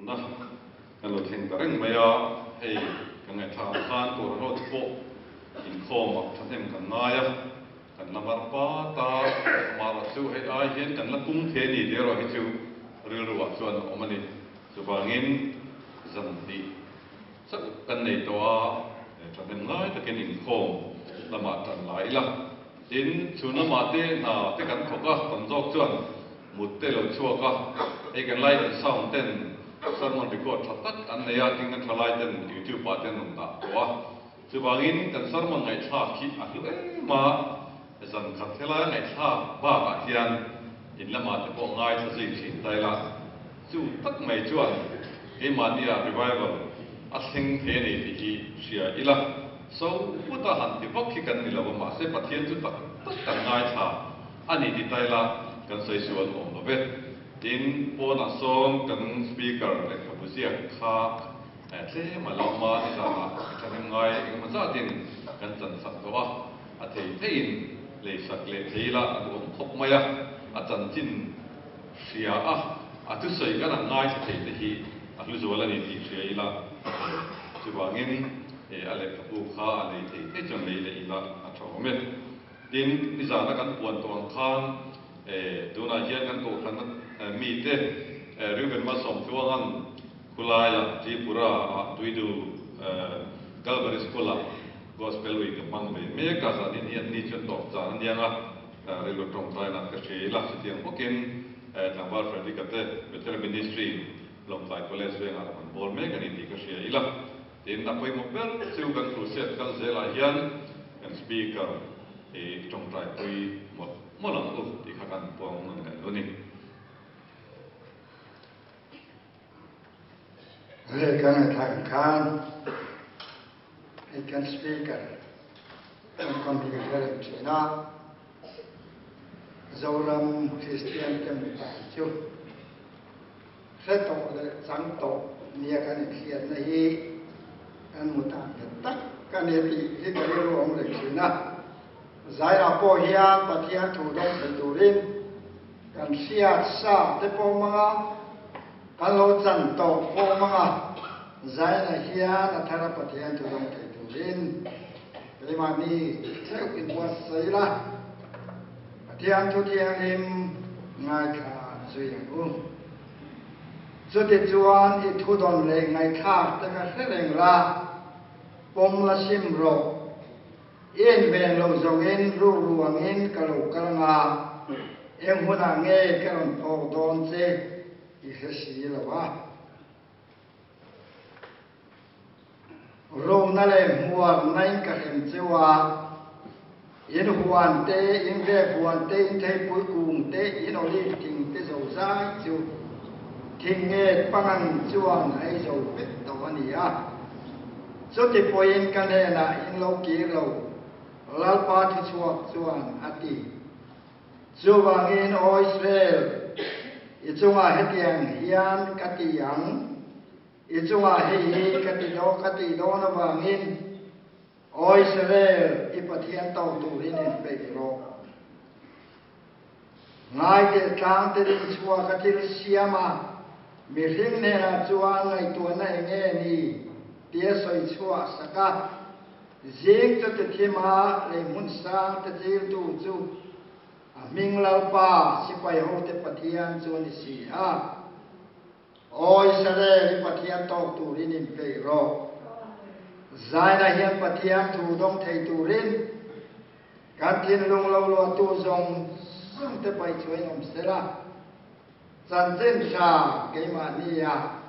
Na kan lo thleng ta reng mai a, hei kan ngaihthlak ang khan Kohhran ho te pawh inkhawm ah thahnem kan ngai a, kan la mar pat a, amaherawh chu hei ai hian kan la pung thei a ni tih erawh hi chu rilru ah chuan a awm a ni. Chuvangin zan hnih chauh kan nei tawh a, thahnem ngai takin inkhawm lamah tan la ila, tin chhun lamah te hna te kan thawk a, tam zawk chuan Mut te lo chhuak a, hei kan light and sound ten sermon record tha tak an nei a, tin kan thalai ten youtube ah ten rawn dah tawh a, chuvangin kan sermon ngaihthlak hi a hlu em a, zan khat helaia ngaihthlak bakah hian in lamah te pawh ngaithla zui thin ta ila, chu tak mai chuan keimahnia revival a thleng thei a ni tih hi hria ila, so puta han ti vak hi kan ni lo a, mahse Pathian chu tak tak kan ngaithla. A ni ti ta ila kan sawi sual awm lo ve. Tin, pawnah sawn kan speaker lehkhabu ziak kha tlem a lo awm a, nizanah i thahnem ngai engemaw zatin kan chan sak tawh a, a thei theiin lei sak leh thei ila a duhawm khawp mai a, a chanchin hria a, a thusawi kan ang ngaithla thei te hi a hlu zual a ni tih hria ila chuvangin a lehkhabu kha a lei thei thei chuan lei leh ila a tha awm e. Tin, nizana kan puan tawh ang khan tunah hian kan kohhranna mite Reuben Malsawmtluanga'n khulaia Tripura-ah Tuidu Calvary School-ah Gospel Week a hmang ve mek a, zanin hi anni chuan tawp zan a niang a, rilru tawngtaina ka hria ila, chutiang bawkin Tlangval Frederick-a te Bethel Ministry Lawngtlai College vengah rawn bawl mek a ni tih ka hria ila. Tin, a pawimawh ber chu kan crusade kal zelah hian kan speaker hi tawngtaipui mawlh mawlh ang u tih kha kan puang nawn leh lo ni. Hei kan ngaihthlak ang khan hei kan speaker kan company ka hre reng thin a, Zoram Kristian te mipa chu Hre tawh leh chang tawh nia kan inhriatna hi kan hmu tak nghet tak a ni tih hi ka rilru a awm reng thin a. Zairah pawh hian Pathian thu dawng thei turin kan hriat sa te pawh hmang a, kan lo chan tawh pawh hmang a, Zaina hian a thara Pathian thu dawng thei turin keimahni theuh inbuatsaih ila, Pathian thu thianghlim ngaithla zui ang u. Chutichuan i thudawn leh ngaihthlak te kha hre reng la, pawm la sim rawh. I inven lo zawngin rukru angin ka lo kal anga, eng hunah nge ka rawn phawk dawn che i hre si lo a. Rona leh hmuarna in ka hrem cheu a, in huan te, in grep huan te, in theipui kung te, in olive thing te zo zai chu thing nget pangang chuan a ei zo vek tawh a ni a. Chuti pawhin ka hnenah in lo kir lo, Lalpa thuchhuak chuan a ti. Chuvangin, Aw Israel, i chungah hetiang hian ka ti ang, I chungah hei hi ka ti daw ka tih dawn avangin, Aw Israel, i Pathian tawk turin inpeih rawh. Ngaiteh tlang te ding chhuak a thil siam a, mihring hnenah chuan ngaihtuahna eng nge ni tia sawi chhuah sak a, zing chu ti thim a, lei hmun sang te chiltu chu a hming Lalpa, sipai hote Pathian chu a ni si a. Aw Israel, i Pathian tawk turin inpeih rawh. Zaina hian Pathian thu dawng thei turin kan thinlung lo luahtu zawng zawng te paih chu in awm sela. Chanchin tha keimahni a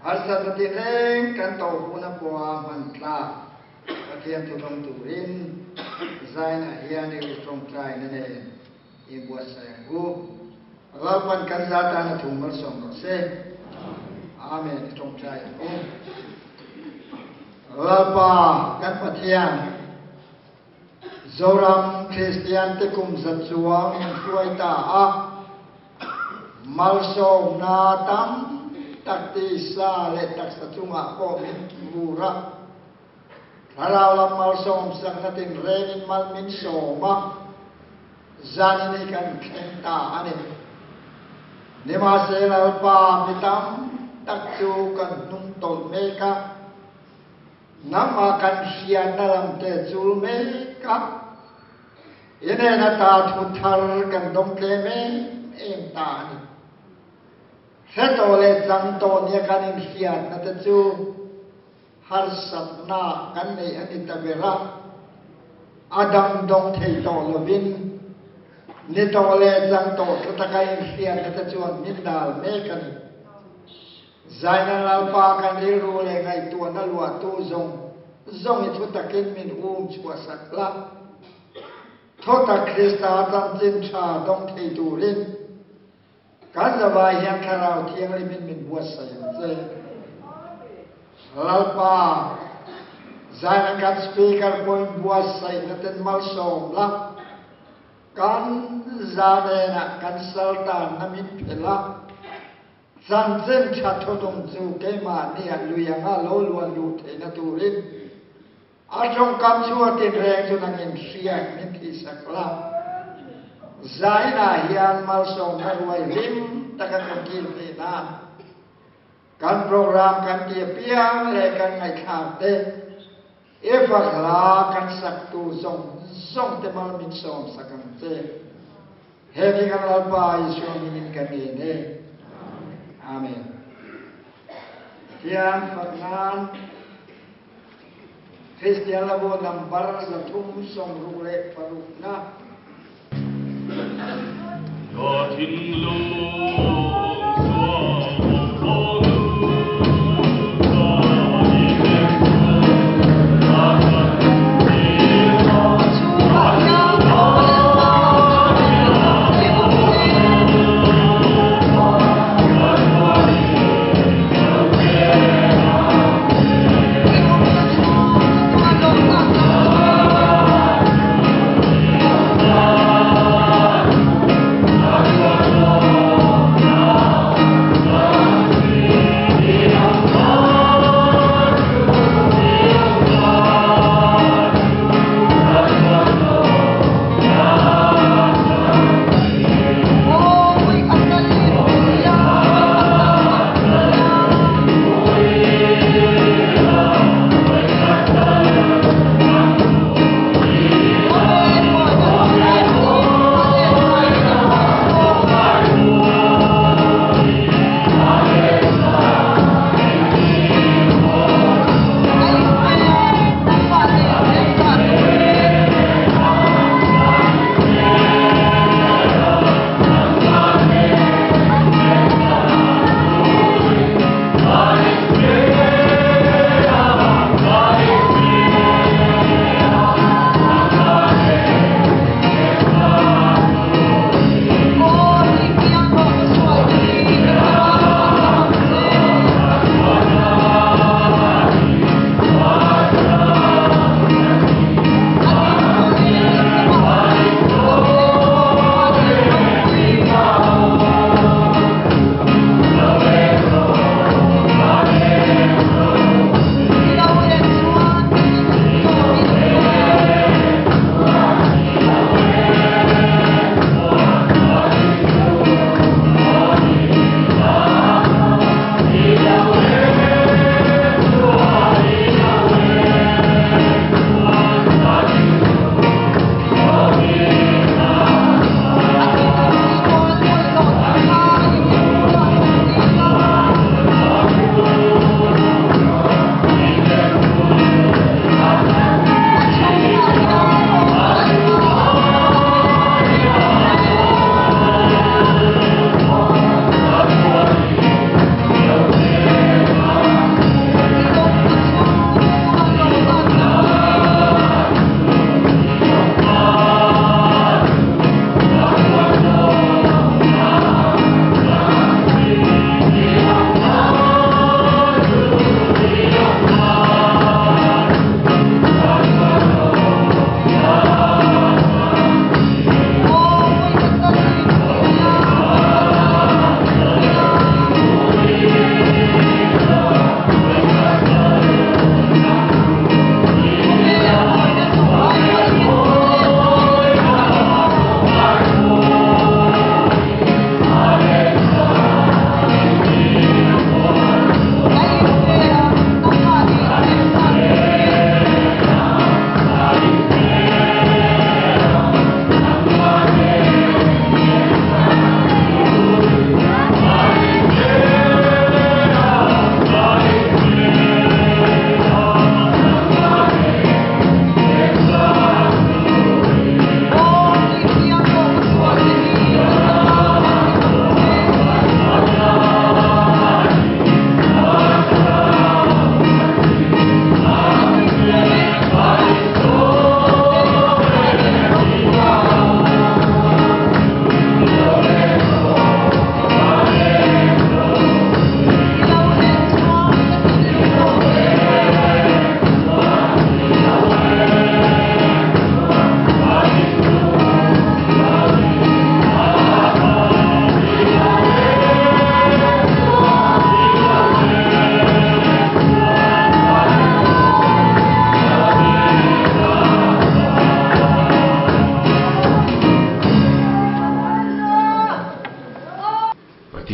harsatna tinreng kan toh hun a pawha hman tlak Pathian thu dawng turin Zaina hian rilru tawngtaina nen inbuatsaih ang u. Lalpan kan za tan a thu malsawm rawh se. Amen. I tawngtai ang u. Lalpa kan Pathian, Zoram Kristian te kum za chuang min hruai ta a, malsawmna tam tak tisa leh taksa chungah pawh min vur a, Thlarau lam malsawm sakna tinrengin mal min sawm a, zanin hi kan thleng ta a ni. Nimahse Lalpa mi tam. tak chu kan hnung tawlh mek a, nangmah kan hriatna lam te chul mek a, i hnen ata thu thar kan dawng tlem em em ta a ni. Hre tawh leh chang tawh nia kan inhriatna te chu harsatna kan neih a ni ta ber a, a dang dawng thei tawh lovin ni tawh leh chang tawh tla taka inhriatna te chuan min dal mek a ni. Zaina Lalpa kan rilru leh ngaihtuahna luahtu zawng zawng i thutakin min um chhuahsak la. Thutak Krista chanchin tha dawng thei turin Kan zavai hian Thlarau Thianghlimin min buatsaih ang che. Lalpa, zaina kan speaker pawhin buatsaihna ten malsawm la, kan zanenah kan saltanna min phelh a, chanchin tha thunung chu keimahniah lui anga lo luan luh theihna turin A tawngkam chu a tinreng chu nangin hriat min thihsak la. Zainah hian malsawmna ruai hlim taka kan kil theih nan kan program kan ti apiang leh kan ngaihthlak te, i fak hla kan saktu zawng zawng te mal min sawmsak ang che. Hemi kan Lalpa Isua minin ka ngen e. Amen. Thian fak nan Kristian Labo number 366 na. Ka thinlung sual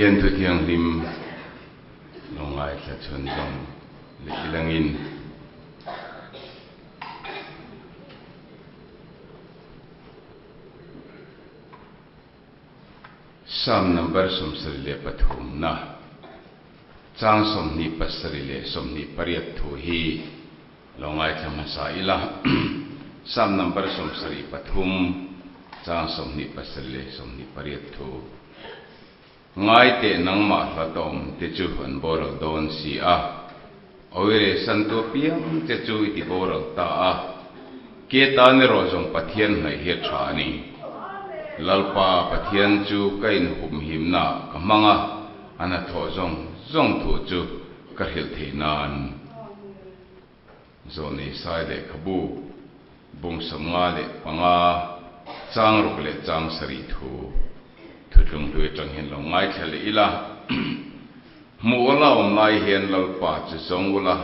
Pathian Thu Thianghlim lo ngaithla chhunzawm leh ilangin. Psalm number 73 na chang 27 leh 28 thu hi lo ngaithla hmasa ila. Psalm number 73 chang 27 leh 28 thu. Ngai teh nangmah hlatawm te chu an boral dawn si a, awire santu apiang che chu i ti boral ta a, ke tan erawh zawng Pathian hnaih hi a tha a ni. Lalpa Pathian chu ka inhumhimna ka hmang a, a hnathawh zawng zawng thu chu ka hrilh theih nan. Zawnei sai lehkhabu, bung 55, chang ruk leh chang sarih thu thutlung hlui atang hian lo ngaithla leh ila. Hmuh a la awm lai hian Lalpa chu zawng ula,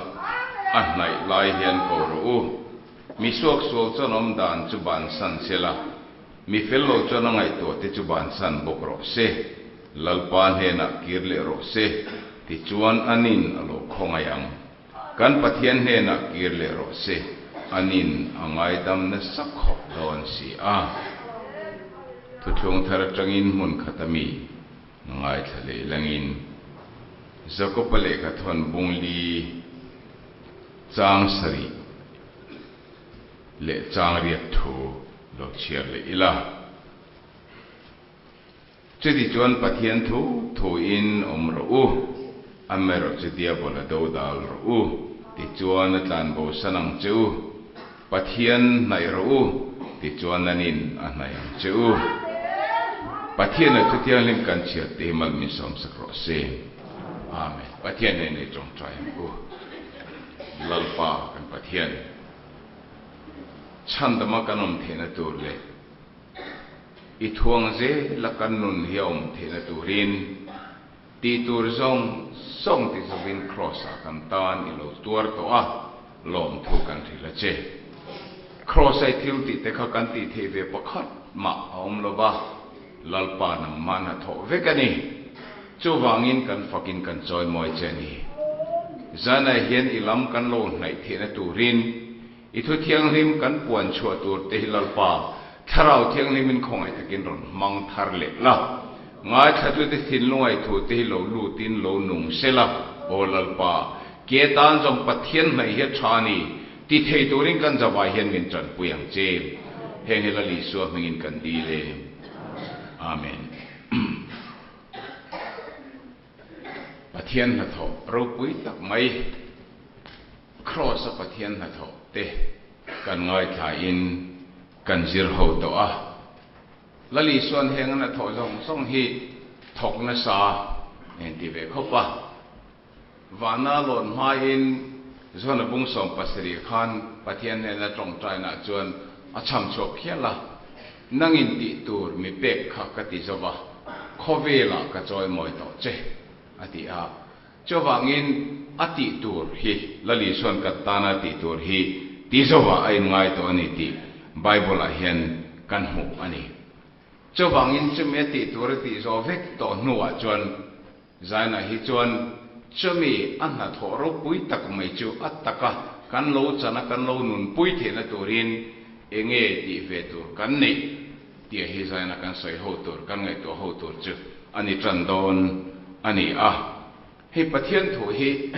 a hnaih lai hian ko rawh u. Mi suaksual chuan awm dan chu bansan se la, mi fel lo chuan a ngaihtuah te chu bansan bawk rawh se. Lalpa hnenah kir leh rawh se, tichuan anin a lo khawngaih ang. Kan Pathian hnenah kir leh rawh se, anin a ngaidam nasa khawp dawn si a. Thuthlung thar atangin hmun khat ami ngaithla leh langin Jakob-a lehkha thawn bung li chang sarih leh chang riat thu lo chhiar leh ila. Chuti chuan Pathian thu thuin awm rawh u, amaherawh chu diabol a do dal rawh u, tichuan a tlanbo san ang che u. Pathian hnaih rawh u, tichuan anin a hnaih ang che u. Pathian a thu thianghlim kan chhiat te hi mal min sawmsak rawh se. Amen. Pathian hnenah i tawngtai ang u. Lalpa kan Pathian, chhandama kan awm theihna tur leh, I thuang zel a kan nun hi a awm theihna turin tih tur zawng zawng ti zovin Kraws ah kan tan i lo tuar tawh a, lawmthu kan hrilh a che. Kraws a i thil tih te kha kan tih theih ve pakhat mah a awm lo va, Lalpa nangmah hnathawh vek a ni. Chuvangin kan fakin kan chawimawi che a ni. Zanah hian i lam kan lo hnaih theihna turin I thu thianghlim kan puan chhuah tur te hi Lalpa, Thlarau Thianghlimin khawngaih takin rawn hmang thar leh la. Ngaithlatute thinlungai thu te hi lo lutin lo nung se la, Aw Lalpa, ke tan zawng Pathian hnaih hi a tha a ni, ti thei turin kan zavai hian min tanpui ang che. Heng hi Lal Isua hmingin kan dil e. Amen. Pathian hnathawh ropui tak mai, Kraws-a Pathian hnathawh te kan ngaithlain kan zir ho tawh a. Lal Isua'n heng a hnathawh zawng zawng hi thawk nasa en ti ve khawp a. Vana lawn hmain John-a bung 17 khan Pathian hnena tawngtainaah chuan a chham chhuak phial a. Nangin tih tur mi pek kha ka ti zo va, khawvelah ka chawimawi tawh che, a ti a. Chuvangin a tih tur hi, Lal Isua'n ka tana tih tur hi ti zova a inngai tawh a ni tih Bible-ah hian kan hmuh a ni. Chuvangin chumi a tih tur a tih zawh vek tawh hnuah chuan Zainah hi chuan chumi a hnathawh ropui tak mai chu a taka kan lo chana kan lo nunpui theihna turin enge tih ve tur kan neih tih hi Zaina kan sawi ho tur, kan ngaihtuah ho tur chu a ni tan dawn a ni a. Hei Pathian thu hi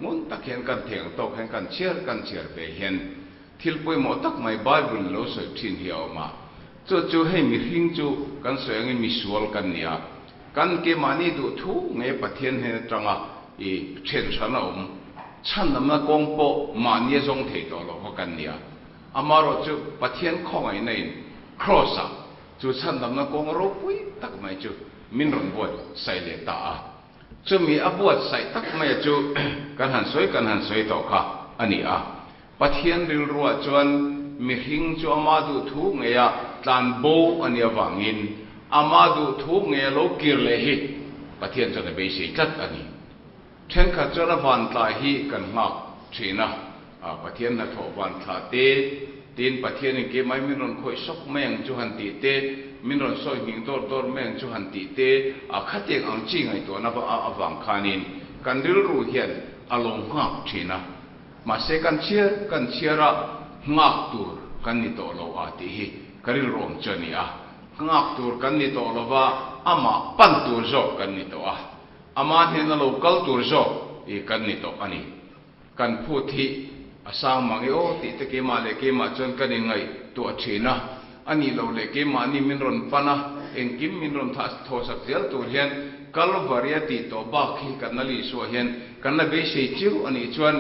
ngun tak hian kan thei ang tawk hian kan chhiar kan chhiar ve hian thil pawimawh tak mai Bible lo sawi thin hi a awm a. Chu chu hei mihring chu kan sawi angin misual kan ni a. Kan ke mahni duh thu nge Pathian hnen atanga i then hran a awm. Chhandamna kawng pawh mahni a zawng thei tawh lo kha kan nia. Amaherawh chu Pathian khawngaihna in Kraws ah chu chhandamna kawng ropui tak mai chu min rawn buatsaih leh ta a. Chumi a buatsaih tak maia chu kan han sawi kan han sawi tawh kha a ni a. Pathian rilruah chuan mihring chu ama duh thu ngeia tlan bo a nih avangin ama duh thu ngeia lo kir leh hi Pathian chuan a beisei tlat a ni. Thenkhat chuan a vantlai hi kan nghak thin a, Pathian hnathawh vanthlah te, tin Pathianin keimah min rawn khawih sawk mai ang chu han tih te, min rawn sawi nghing dawr dawr mai ang chu han tih te a khatiang ang chi ngaihtuahna avang khanin kan rilru hian a lo nghak thin a. Mahse kan chhiar kan chhiar a, nghak tur kan ni tawh lo a tih hi ka rilru awm chu a ni a. Nghak tur kan ni tawh lo va, amah pan tur zawk kan ni tawh a. Amah hnena lo kal tur zawk i kan ni tawh a ni. Kan phut hi a sang mang e aw tih te keimah leh keimah chuan kan inngaihtuah thin a, a nih loh leh keimahni min rawn pan a, engkim min rawn thawhsak zel tur hian Kalvaria tih tawh bak hi kan la Isua hian kan la beisei chiu a nih chuan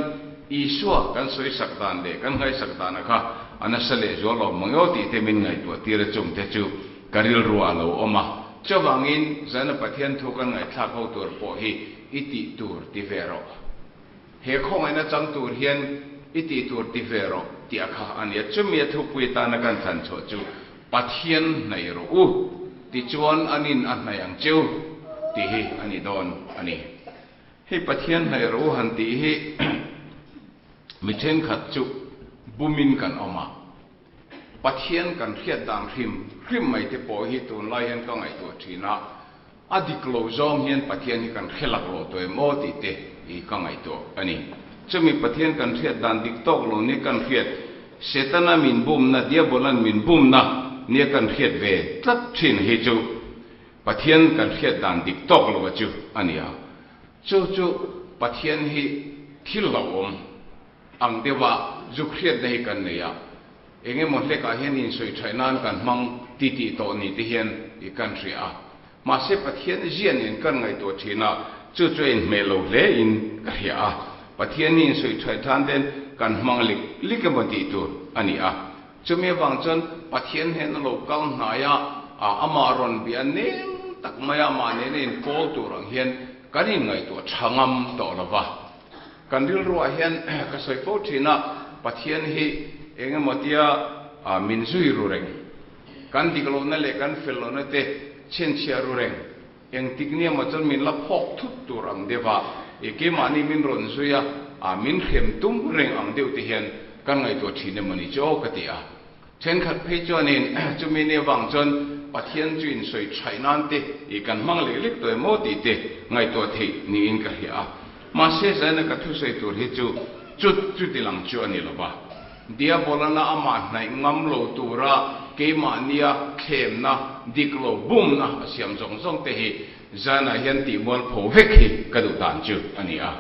Isua kan sawisak dan leh kan ngaihsak dana kha a nasa leh zual awm mang e aw tih te min ngaihtuah tir a chungte chu ka rilru ah lo awm a. Chuvangin Zana Pathian thu kan ngaihthlak ho tur pawh hi i tih tur ti ve rawh. He khawngaihna chang tur hian i tih tur ti ve rawh tih a kha a nia. Chumi a thupui atana kan thlan chhuah chu Pathian hnaih rawh u tichuan an in a hnaih ang cheu tih hi a ni dawn a ni. Hei Pathian hnaih rawh u han tih hi mi thenkhat chu bumin kan awm a. Pathian kan hriat dan hrim hrim mai te pawh hi tunlai hian ka ngaihtuah thin a, a dik lo zawng hian Pathian hi kan hre lak lo tawh em aw tih te hi ka ngaihtuah a ni. Chumi Pathian kan hriat dan dik tawk lo nia kan hriat, Setana min bumna, Diabola'n min bumna nia kan hriat ve tlat thin hi chu Pathian kan hriat dan dik tawk lo a chu a ni a. Chu chu Pathian hi thil hlauhawm. Ang deuha zuk hriatna hi kan nei a, eng emaw hlekah hian insawi thaih nan kan hmang ti tih tawh ni te hian i kan hria a. Mahse Pathian zia nen kan ngaihtuah thin a, chu chu a inhmeh lo hle in ka hria a. Pathian hi insawi thaih tan ten kan hmang lik lik emaw tih tur a ni a. Chumi avang chuan Pathian hnena lo kal hnaia amah rawn bia nel tak maia amah nena inpawl tur ang hian kan inngaihtuah tha ngam tawh lo va. Kan rilruah hian ka sawi fo thin a, Pathian hi eng emaw tia min zui ru reng, kan dik lohna leh kan fel lohna te chhinchhiah ru reng, engtik ni emaw chuan min la phawk thut tur ang deuh a, i keimahni min rawn zui a, min hrem tum reng ang deuh te hian kan ngaihtuah thin emaw ni chu aw ka ti a. Thenkhat phei chuanin chumi ni avang chuan Pathian chu insawi thaih nan te i kan hmang lek lek tawh em aw tih te ngaihtuah theih niin ka hria a. Mahse zaina ka thusawi tur hi chu chut chuti lang chu a ni lo va. Diabolana amah hnaih ngam lo tura keimahnia thlemna, dik lo bumna a siam zawng zawng te hi zainah hian tihmualpho vek hi ka duh dan chu a ni a.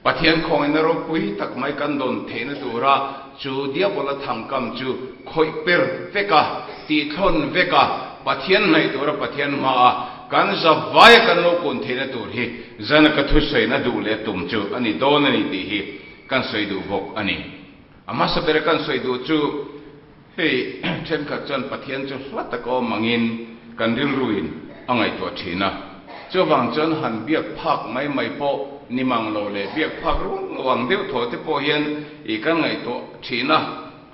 Pathian khawngaihna ropui tak mai kan dawn theihna tura chu Diabola thangkam chu khawih per vek a, tihthlawn vek a, Pathian hnaih tura Pathian hmaa kan zavaia kan lo kun theihna tur hi zana ka thusawiin a duh leh tum chu a ni dawn a ni tih hi kan sawi duh bawk a ni. A hmasa bera kan sawi duh chu hei thenkhat chuan Pathian chu hla taka awm angin kan rilruin a ngaihtuah thin a, chuvang chuan han biak phak mai mai pawh ni mang lo leh biak phak ruang lo ang deuh thaw te pawh hian i kan ngaihtuah thin a.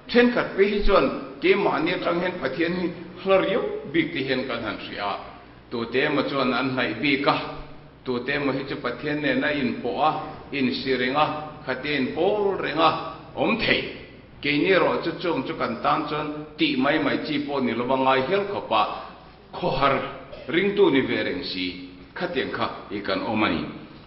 Thenkhat phei hi chuan keimahni atang hian Pathian hi hla riau bik te hian kan han hria a, tute emaw chuan an hnaih bik a, tute emaw hi chu Pathian nena inpawh a, insi reng a, khatia inpawl reng a awm thei. Keini erawh chu chung chu kan tan chuan tih mai mai chi pawh ni lova ngai hial khawpa khawhar ringtu ni ve reng si khatiang kha i kan awm a ni.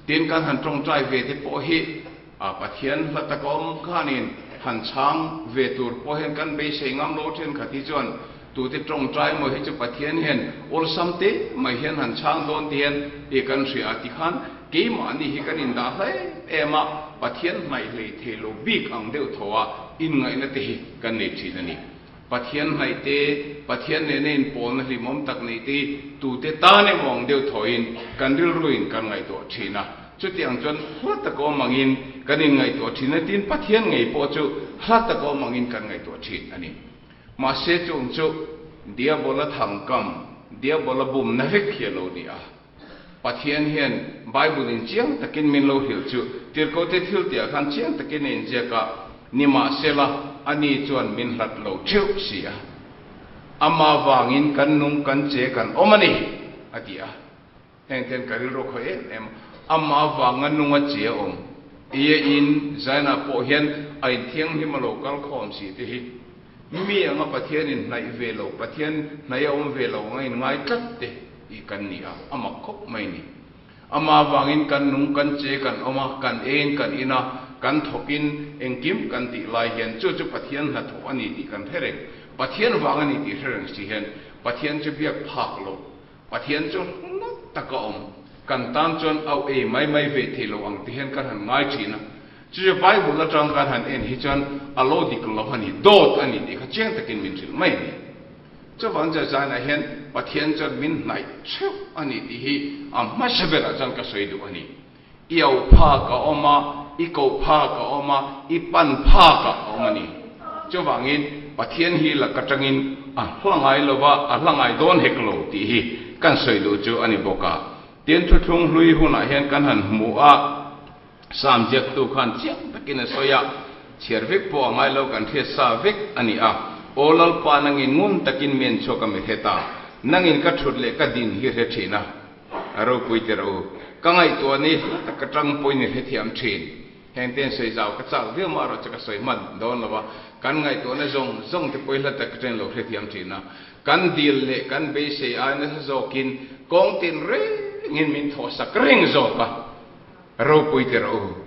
Tin, kan han tawngtai ve te pawh hi a Pathian hla taka awm khanin han chhang ve tur pawh hian kan beisei ngam lo thenkhat hi chuan tute tawngtai maw hi chu Pathian hian awlsam te mai hian han chhang dawn ti hian i kan hria a tikhan Keimahni hi kan indah hle em a, Pathian hnaih hlei thei lo bik ang deuh tho a inngaihna te hi kan nei thin a ni. Pathian hnaih te, Pathian nena inpawlna hlimawm tak neih te hi tute tan emaw ang deuh thoin kan rilruin kan ngaihtuah thin a. Chutiang chuan hla taka awm angin kan inngaihtuah thin a, tin Pathian ngei pawh chu hla taka awm angin kan ngaihtuah thin a ni. Mahse chung chu Diabola thangkam, Diabola bumna vek hi a lo ni a. Pathian hian Bible in chiang takin min lo hrilh chu tirhkote thil tihah khan chiang takin a inziak a, nimahsela ani chuan min hlat lo theuh si a. Ama vangin kan nung kan che kan awm a ni, a ti a. Heng ten ka rilru khawi em em a, ama vanga nung a che a awm. Ia in Zaina pawh hian a inthianghlim a lo kal khawm si te hi. Mi anga Pathianin hnaih ve lo, Pathian hnaih a awm ve lo anga in ngai tlat te hi kan ni a, a mak khawp mai ni. Amah avangin kan nung, kan che, kan awm a, kan eiin kan in a, kan thawkin engkim kan tih lai hian chu chu Pathian hnathawh a ni tih kan hre reng. Pathian vang a ni tih hre reng si hian Pathian chu biak phak lo, Pathian chu hla taka awm, kan tan chuan auh ei mai mai ve thei lo ang ti hian kan han ngai thin a. Chu chu Bible atang kan han en hi chuan a lo dik lo a ni, dawt a ni tih kha chiang takin min hrilh mai a ni. Chuvang chu zainah hian Pathian chuan min hnaih theuh a ni tih hi a hmasa berah chuan ka sawi duh a ni. I auh phak a awm a, i koh phak a awm a, i pan phak a awm a ni. Chuvangin Pathian hi lak atangin a hla ngai lo va, a hla ngai dawn hek lo tih hi kan sawi duh chu a ni bawk a. Tin, thuthlung hlui hunah hian kan han hmu a, Sam ziaktu khan chiang takin a sawi a, chhiar vek pawh a ngai lo, kan hriat sa vek a ni a. Aw Lalpa, nangin ngun takin mi an chhuak a mi hre ta. Nangin ka thut leh ka din hi hre thin a. A ropui tir u. Ka ngaihtuah ni hla tak ka tang pawhin i hrethiam thin. Heng te in sawi zau ka chak viau mah erawh chu ka sawi hman dawn lo a. Kan ngaihtuahna zawng zawng te pawhin hla tak ka ṭen lo hrethiam thin a. Kan dil leh kan beisei ai nasa zawkin kawng tin rengin min thawhsak reng zawk a. Ropui tir u.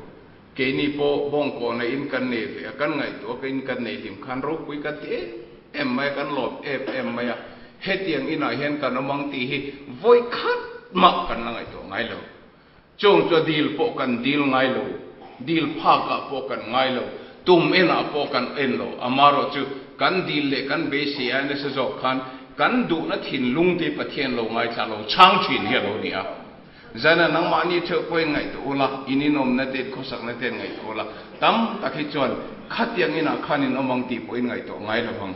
Keini pawh bawngkawhna in kan nei ve a, kan ngaihtuah ka in kan nei hlim khan ropui kan ti em em mai a, kan lawm em em mai a, hetiang inah hian kan awm ang tih hi vawi khat mah kan la ngaihtuah ngai lo. Chung chu a dil pawh kan dil ngai lo, dil phakah pawh kan ngai lo, tum enah pawh kan en lo, amaherawhchu kan dil leh kan beisei ai nasa zawk khan kan duhna thinlung te Pathian lo ngaithla lo chhang thin hi a lo ni a. Zana nangmahni theuh pawhin ngaihtuah ula, in inawmna te, in khawsakna te ngaihtuah ula, tam tak hi chuan khatiang inah khan in awm ang tih pawhin ngaihtuah ngai lo vang.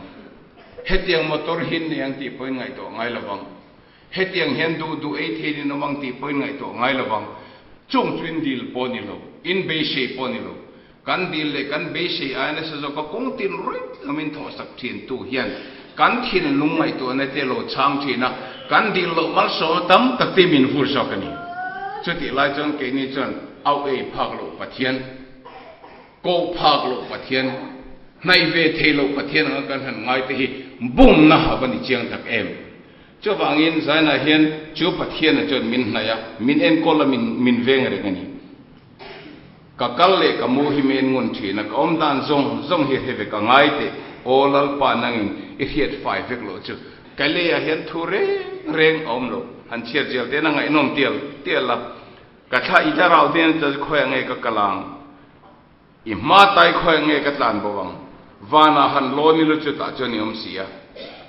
Hetiang motor hi nei ang tih pawhin ngaihtuah ngai lo vang. Hetiang hian duh duh ei theiin in awm ang tih pawhin ngaihtuah ngai lo vang. Chung chu in dil pawh a ni lo, in beisei pawh a ni lo. Kan dil leh kan beisei aia nasa zawka kawng tin reng lamin thawhsak thin tu hian kan thinlung ngaihtuahna te lo chhang thin a, kan dil loh malsawmna tam tak te min vur zawk a ni. Chutih lai chuan keini chuan auh ei phak loh Pathian, koh phak loh Pathian, hnaih ve thei loh Pathian anga kan han ngai te hi bumna a va ni chiang tak em. Chuvangin Zainah hian chu Pathiana chuan min hnaih a, min enkawl a, min veng reng a ni. Ka kal leh ka mu hi men ngun thin a, ka awm dan zawng zawng hi hre vek a ngai teh, aw Lalpa nangin i hriat fai vek loh chu ka leiah hian thu reng reng a awm lo, han chhiar zial te na ngaihnawm tial tial a, ka thla i thlarau hnen chuan khawiah nge ka kal ang, i hma tai khawiah nge ka tlan bo ang, vanah han lawn ila chutah chuan i awm si a,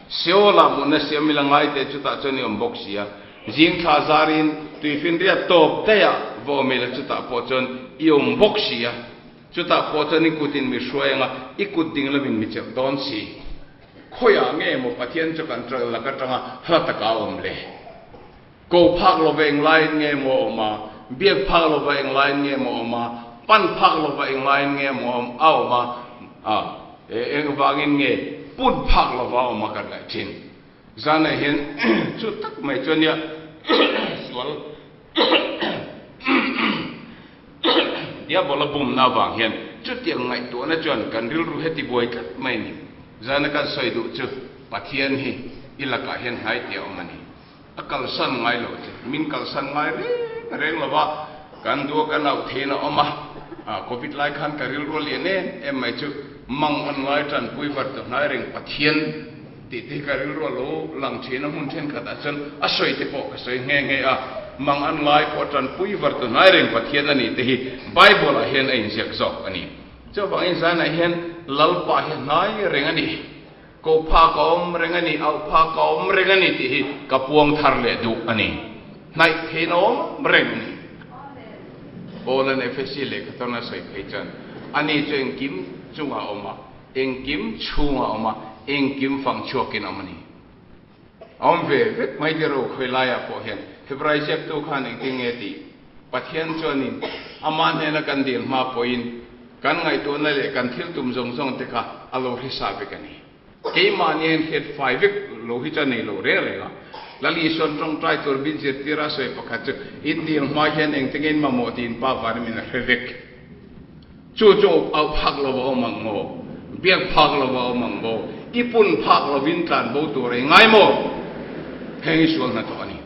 Seolah mutna siam ila ngai teh chutah chuan i awm bawk si a. Zing thla zarin tuifinriat tawp daih va awm ila chutah pawh chuan i awm bawk si a, chutah pawh chuan i kutin mi hruai anga i kut ding lovin mi chelh dawn si. Khawiah nge maw Pathian chu kan lak atanga hla taka a awm le? Ko phak lova englaiin nge maw a awm a? Biak phak lova englaiin nge maw a awm a? Pan phak lova englaiin nge maw a awm a? Engvangin nge pun phak lova a awm a kan ngaih thin? Zanah hian chu tak mai chu ania sual diabola bumna avang hian chutiang ngaihtuahna chuan kan rilru heti buai tlat mai a ni. Zana kan sawi duh chu Pathian hi i lakah hian hnai tih a awm a ni. A kalsan ngai lo che. Min kalsan ngai reng reng lo va, kan duh a kan auh theiin a awm a. Covid lai khan ka rilru a lian em em mai chu mang an ngai tanpui var ta hnai reng Pathian tih te hi ka rilru a lo lang thin a, hmun thenkhatah chuan a sawi te pawh ka sawi nghe nghe a, mang an ngai pawh tanpui var ta hnai reng Pathian a nih te hi Bible ah hian a inziak zawk a ni. Chuvangin zanah hian Lalpa hi hnai reng a ni. Ko phak a awm reng a ni, auh phak a awm reng a ni tih hi ka puang thar leh duh a ni. Hnaih theiin a awm reng a ni. Paula'n Efesi lehkhatawna a sawi phei chuan, Ani chu engkim chungah a awm a, engkim chhungah a awm a, engkim fang chhuakin a awm a ni. A awm ve vek mai te ro khawi laiah pawh hian Hebrai ziaktu khan engtin nge tih Pathian chuanin amah hnena kan dil hma pawhin kan ngaihtuahna leh kan thil tum zawng zawng te kha a lo hre sa vek a ni. Keimahni hian hriat fai vek lo hi chuan nei lo reng reng a. Lal Isuan tawngtai tur min zirtir a sawi pakhat chu in dil hma hian engtin nge in mamawh tiin Pa Vanim in a hre vek. Chu chu auh phak lo va awm ang maw? Biak phak lo va awm ang maw? I pun phak lovin tlan bo tur ei ngai maw? Heng hi sual hnathawh a ni.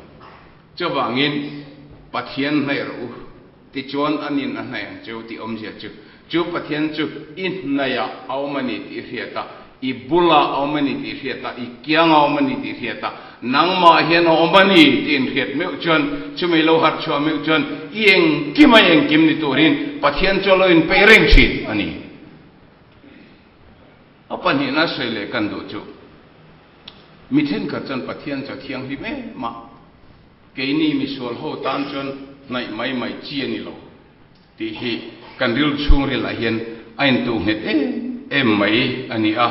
Chuvangin Pathian hnaih rawh u, tichuan a nin a hnaih ang cheu tih awmzia chu, chu Pathian chu i hnaihah a awm a ni tih i hriat a, i bulah a awm a ni tih i hriat a, i kiangah a awm a ni tih i hriat a, nangmah hian a awm a ni tih inhriat meuh chuan, chumi lo harh chhuah meuh chuan i engkim a engkim ni turin Pathian chu a lo inpeih reng thin a ni. A pahnihna sawi leh kan duh chu, mi thenkhat chuan Pathian chu a thianghlim em a, keini misual ho tan chuan hnaih mai mai chi a ni lo tih hi kan rilru chhungrilah hian a intuh nghet em em mai a ni a,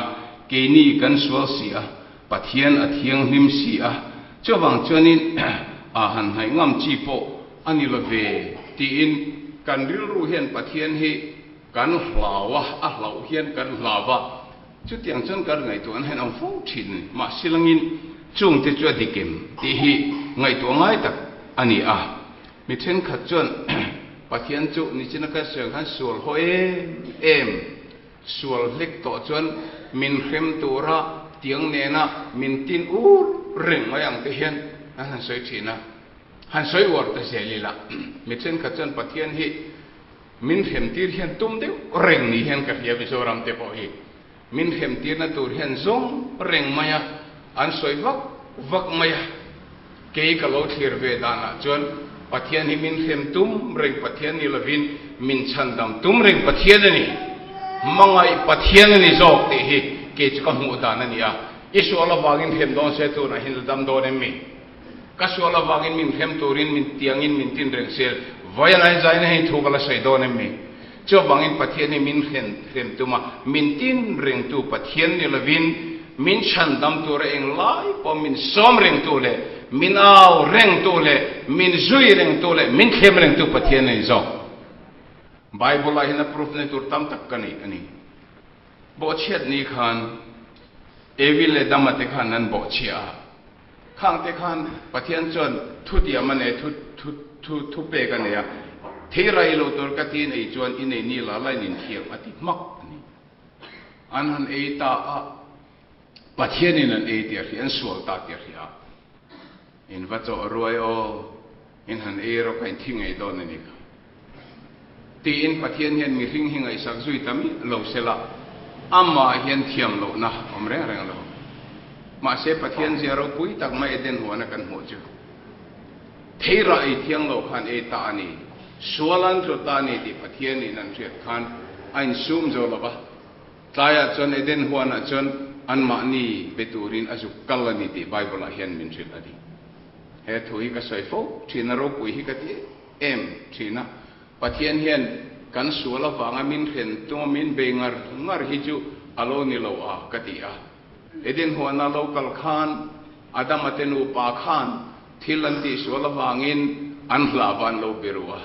keini kan sual si a, Pathian a thianghlim si a, chuvang chuanin a han hnaih ngam chi pawh a ni lo ve tiin kan rilru hian Pathian hi Kan hlau a, a hlauh hian kan hlau a, chutiang chuan kan ngaihtuah an han awm fo thin a ni. Mahse langin chungte chu a dik em tih hi ngaihtuah ngai tak a ni a. Mi thenkhat chuan Pathian chu nichina ka sawi ang khan sual haw em em, sual hlek tawh chuan min hrem tura tiang nena min tin ur reng mai ang te hian an han sawi thin a. Han sawi uar ta zel ila mi thenkhat chuan Pathian hi Min hremtir hian tum deuh reng ni hian ka hria Mizoram te pawh hi min hremtirna tur hian zawng reng mai a, an sawi vak vak mai a. Kei ka lo thlir ve danah chuan Pathian hi min hrem tum reng Pathian ni lovin min chhandam tum reng Pathian a ni. Hmangaih Pathian a ni zawk tih hi kei chu ka hmuh dan a ni a. I sual avangin hrem dawn se tunah hian la dam dawn em mi? Ka sual avangin min hrem turin min tiangin min tin reng sel. Vawi a lai zaina hei thu ka la sawi dawn em mi? Chuvangin Pathian hi min hren hrem tum a, min tin rengtu Pathian ni lovin min chhandam tura eng lai pawh min sawm rengtu leh min au rengtu leh min zui rengtu leh min thlem rengtu Pathian a ni zawk. Bible ah hian a proof nei tur tam tak ka nei a ni. Bawhchhiat ni khan Evi leh Dama te khan an bawhchhiah a. Khang te khan Pathian chuan thu tiam a nei, thu thu thu thu pek a nei a, thei rai lo tur ka ti nei chuan i nei ni la la in inthiam a ti hmak a ni. An han ei ta a, Pathianin an ei tih a hria, an sual ta tih a hria a, in va chawh ruai aw, in han ei rawk a in thi ngei dawn a ni kha. Tiin Pathian hian mihring hi ngaihsak zui ta miah lo sela, amah hian thiam lohna awm reng reng lo. Mahse Pathian zia ropui tak mai Eden huana kan hmuh chu thei rah ei thiang lo khan ei ta a ni, sual an tlu ta a ni tih Pathianin an hriat khan a insum zo lo va. Tlaiah chuan Eden huanah chuan anmahni be turin a zuk kal a ni tih Bible-ah hian min hrilh a ni. He thu hi ka sawi fo thin a, ropui hi ka ti em thin a. Pathian hian kan sual avanga min hren tuma min bei ngar ngar hi chu a lo ni lo a ka ti a. Eden huana lo kal khan Adama te nupa khan thil an tihsual avangin an hlava an lo be ru a.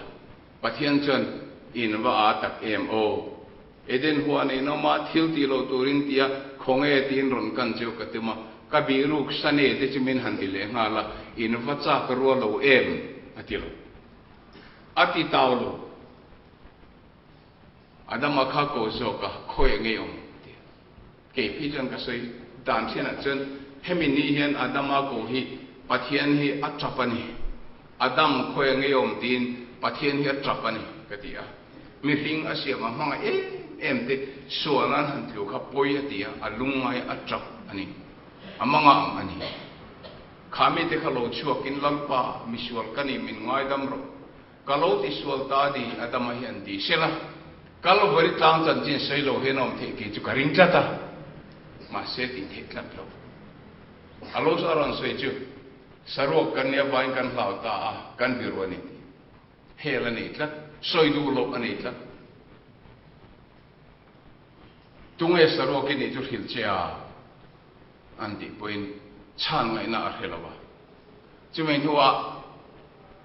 Pathian chuan in va aa tak em aw. Eden huan in awm a, thil tih loh turin tia khawnge tiin rawn kan cheu ka tum a, ka bih ruk sane te chu min han ti leh nghal a, in va chak rua lo em? a ti lo. A ti tau lo. Adama kha ko zawk a, khawi ngei awm? a ti a. Kei phei chuan ka sawi dan thianah chuan hemi ni hian Adama ko hi Pathian hi a tap a ni. Adam khawi a ngei awm tiin Pathian hi a tap a ni ka ti a. Mihring a siam a hmanga em em te sual an han tlu kha pawi a ti a, a lungngai a tap a ni. A manga ang a ni. Kha mite kha lo chhuakin Lalpa misual ka ni min ngaidam rawh. Ka lo ti sual ta ni Adama hi an ti sela, Kalvari tlang chanchin sawi lo hian a awm theih kei chu ka ring tlat a, mahse tih theih tlat lo. A lo a rawn sawi chu saruak kan nih avangin kan hlau ta a, kan biru a ni tih. Hel a nei tlat, sawi duh loh a nei tlat. Tunge saruak i nih chu hrilh che a? An tih pawhin chhan ngaihna a hre lo a. Chumi hnuah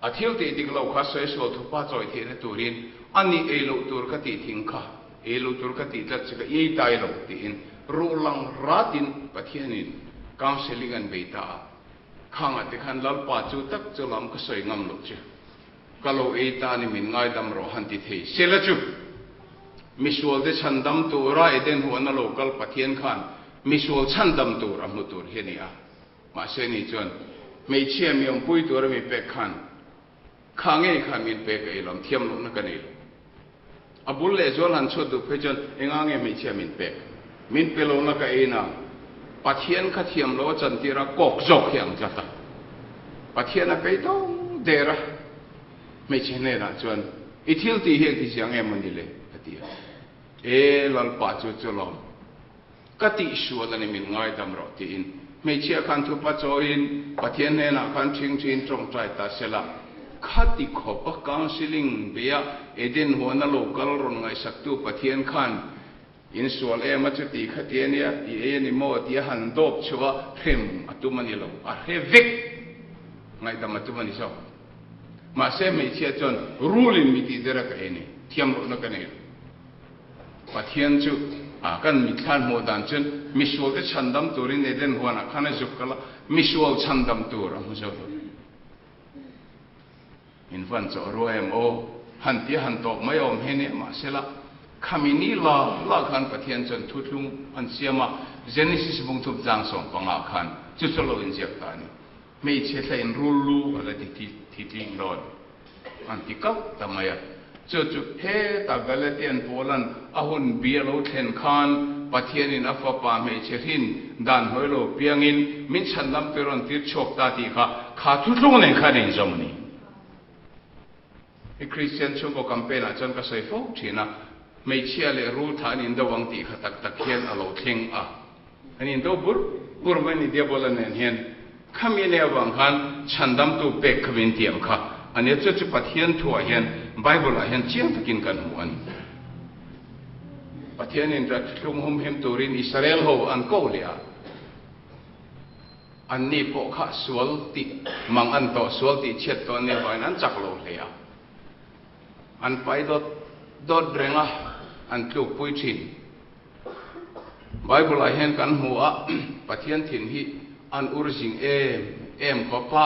a thil tih dik lo kha sawi sual thupa chawi theihna turin a nih ei loh tur ka tih thing kha, ei loh tur ka tih tlat che ka iai tai lo tiin ruh lang ratin Pathianin counselling an bei ta a. Khangah te khan Lalpa chu tak chu lam ka sawi ngam loh che. Ka lo ei ta ni min ngaidam rawh han ti thei sela chu. Misual te chhandam tura Eden huana lo kal Pathian khan. Misual chhandam tur a hmu tur hi a ni a. Mahse ni chuan hmeichhia mi awmpui tura mi pek khan kha ngei khan min pek a ilawm thiam lohna ka nei lo. A bul lehzual han chhuat duh phei chuan enga nge hmeichhia min pek? Min pe lohna ka ei nang. Pathian kha thiam lo a chantir a kawk zawk hi ang tlat a. Pathian a pei dawng der a. Hmeichhe hnenah chuan i thil tih hi engti chiang em a ni le? a ti a. E Lalpa chu chu lawm. Ka tihsual a ni min ngaidam rawh tiin hmeichhia khan thupa chawiin Pathian hnenah khan ṭhingṭhiin ṭawngṭai ta sela, khati khawpa counselling beia Eden huana lo kal rawn ngaihsaktu Pathian khan insual em a chuti khati a nia, i ei a ni maw tia han dawp chhuah a hrem a tum a ni lo, a hre vek ngaihdam a tum a ni zawk. Mahse hmeichhia chuan rulin mi tih der a ka ei a ni, thiam lohna ka nei lo. Pathian chu a kan mitthlan hmuh dan chuan misualte chhandam turin Eden huanah khan a zuk kal a, misual chhandam tur a hmu zo lo. In van chawh rua em aw? Han tia han tawp mai awm hi nia mahsela khami ni la la khan Pathian chuan thuthlung an siam a, Genesis bungthup tlang 15 khan chu chu lo inziak ta a ni. Hmeichhe thla in rul lu a la ti thitling dawn an ti kauh ta mai a. Chu chu heta Galatian Paulan a hun bi a lo thlen khan Pathianin a fapa hmeichhe hrin dan hnuai lo piangin min chhandam tur rawn tir chhuak ta tih kha kha thuthlung nen khan a inzawm a ni. I Kristian chhungkaw campaign ah chuan ka sawi fo thin a, hmeichhia leh rul thah an indo ang tih kha tak tak hian a lo thleng a. An indo bur bur mai ni Diabola nen hian. Khami ane avang khan chhandamtu pek kha min tiam kha a nia. Chu chu Pathian thuah hian Bible ah hian chiang takin kan hmu a ni. Pathianin Rathlung humhim turin Israel ho an ko leh a. Anni pawh kha sual tih mang an tawh, sual tih chhiat tawh an nih avangin an chak lo hle a. An pai dawt dawt reng a, an tlukpui thin. Bible ah hian kan hmu a, Pathian thin hi an ur zing em em khawp a,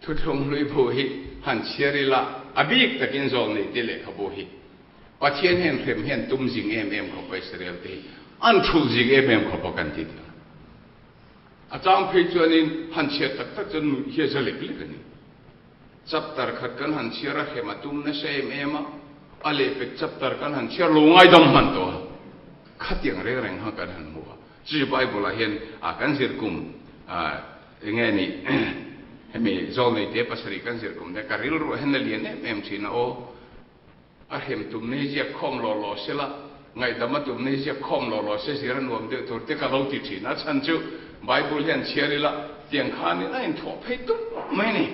thuthlung hlui bu hi han chhiar ila, a bik takin zawl nei te lehkhabu hi Pathian hian hrem hian tum zing em em khawp a Israel te hi an thul zing em em khawp a kan ti ta. A chang phei chuanin han chhiar tak tak chuan nuih hi a za lek lek a ni. Chapter khat kan han chhiar a hrem a tum nasa em em a, a lehpek chapter kan han chhiar lo ngaidam hman tawh a, khatiang reng reng kha kan han hmu a. Chu Bible ah hian a kan zir kum enge ni hemi zawlnei te pasarih kan zir kum te ka rilru ah hian a lian em em thin a aw. A hrem tum ni ziak khawm law law sela, ngaihdam a tum ni ziak khawm law law se zir a nuam deuh tur te ka lo ti thin. A chhan chu Bible hian chhiar ila tiang khanin a inthawh phei tup mai ni.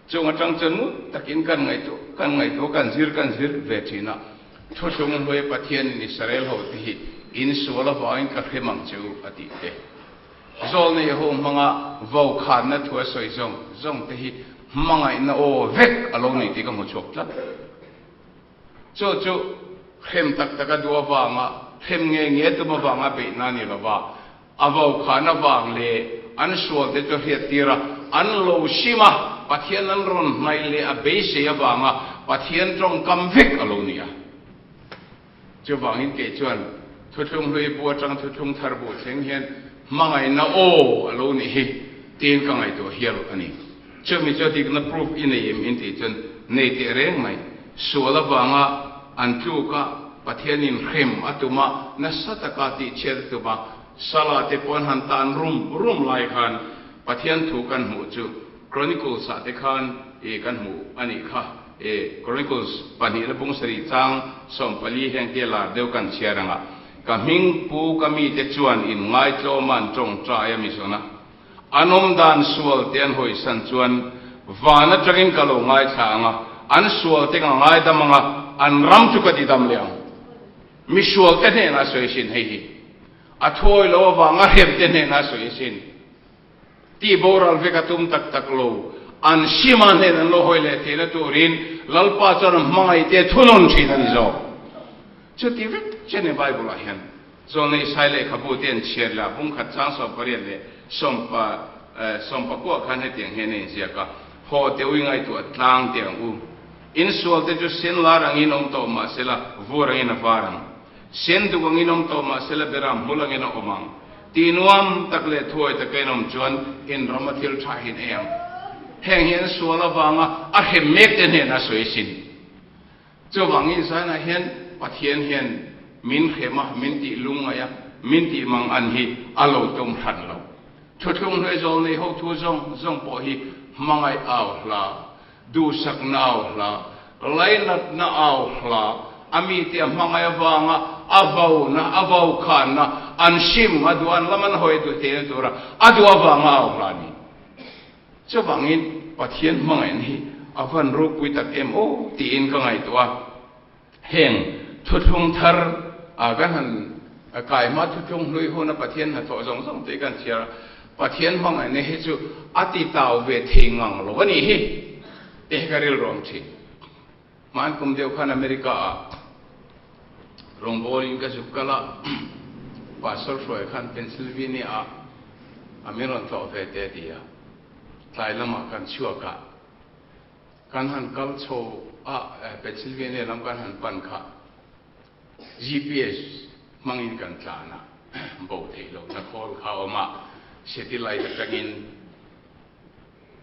Chung atang chuan ngun takin kan ngaihtuah kan ngaihtuah kan zir kan zir ve thin a. Thuthlung hluai Pathianin Israel ho te hi insual avangin ka hrem ang che u a tih te. Zawlnei ho hmanga vokhanna thu a sawi zawng zawng te hi hmangaihna aw vek a lo ni tih ka hmu chhuak tlat. Chu chu hrem tak tak a duh avanga hrem nge nge tum avanga beihna a ni lo va, a vokhan avang leh an sual te chu hriat tir a, an lo sim a, Pathian an rawn hnaih leh a beisei avanga Pathian tawngkam vek a lo ni a. Chuvangin kei chuan thuthlung hlui bu atang thuthlung thar bu thleng hian hmangaihna aw a lo nih hi tiin ka ngaihtuah hial a ni. Chumi chu a dikna proof i nei em in tih chuan nei teh reng mai. Sual avanga an tluk a, Pathianin hrem a tum a, nasa taka tihchhiat a tum a, Sala te pawh an han tan rum rum lai khan Pathian thu kan hmuh chu Chronicles ah te khan i kan hmuh a nih kha. E Chronicles pahnihna bung sarih chang 14 heng te lar deuh kan chhiar ang a, Ka hming pu ka mite chuan in ngaitlawma an tawngtai a misawna an awm dan sual te an hawisan chuan van atangin ka lo ngaithla ang a, an sual te ka ngaidam ang a, an ram chu ka tidam leh ang. Misual te hnenah sawi sin hei hi a thuawi lo avanga hrem te hnenah sawi sin. Tih boral vek a tum tak tak lo. An Shima hnen an lo hawi leh theihna turin Lalpa chuan a hmangaihte thunun thin a ni zawk. Chuti vek che ni Bible ah hian Zawlnei Isai lehkhabu te an chhiar leh a bung khat chang 18 leh 19 khan hetiang hian a inziak a, Haw te ui ngaihtuah tlang teh ang u. Insual te chu sen lar angin awm tawh mahsela vur angin a var ang. Sen duk angin awm tawh mah sela beram hmul angin a awm ang. Tih nuam tak leh thuai taka in awm chuan in ram a thil tha hin ei ang. Heng hi an sual avanga a hrem mek te hnenah sawi a sin. Chuvangin zanah hian Pathian hian min hrem a, min tih lungngaih a, min tih mang an hi a lo tum hran lo. Thuthlung hnuai zawl nei ho thu zawng zawng pawh hi hmangaih au hla, duhsakna au hla, lainatna au hla, a mite a hmangaih avanga a vauna, a vaukhanna, an hrim a duh, an lam an hawi duh theihna tura a duh avanga au hla a ni. Chuvangin Pathian hmangaihna hi a van ropui tak em aw tiin ka ngaihtuah a. Heng thuthlung thar a kan han kai hma thuthlung hlui huna Pathian hnathawh zawng zawng te kan chhiar a, Pathian hmangaihna hi chu a ti tau ve thei ngang lo a nih hi te hi ka rilruam thin. Hmaan kum deuh khan America ah rawngbawlin ka zuk kal a, Pastor hruai khan Pennsylvania ah a min rawn tlawh ve te a ti a, tlai lamah kan chhuak a, kan han kal chho a, Pennsylvania lam kan han pan kha GPS hmangin kan tlan a, bo theih lohna khawl kha a awm a, satellite atangin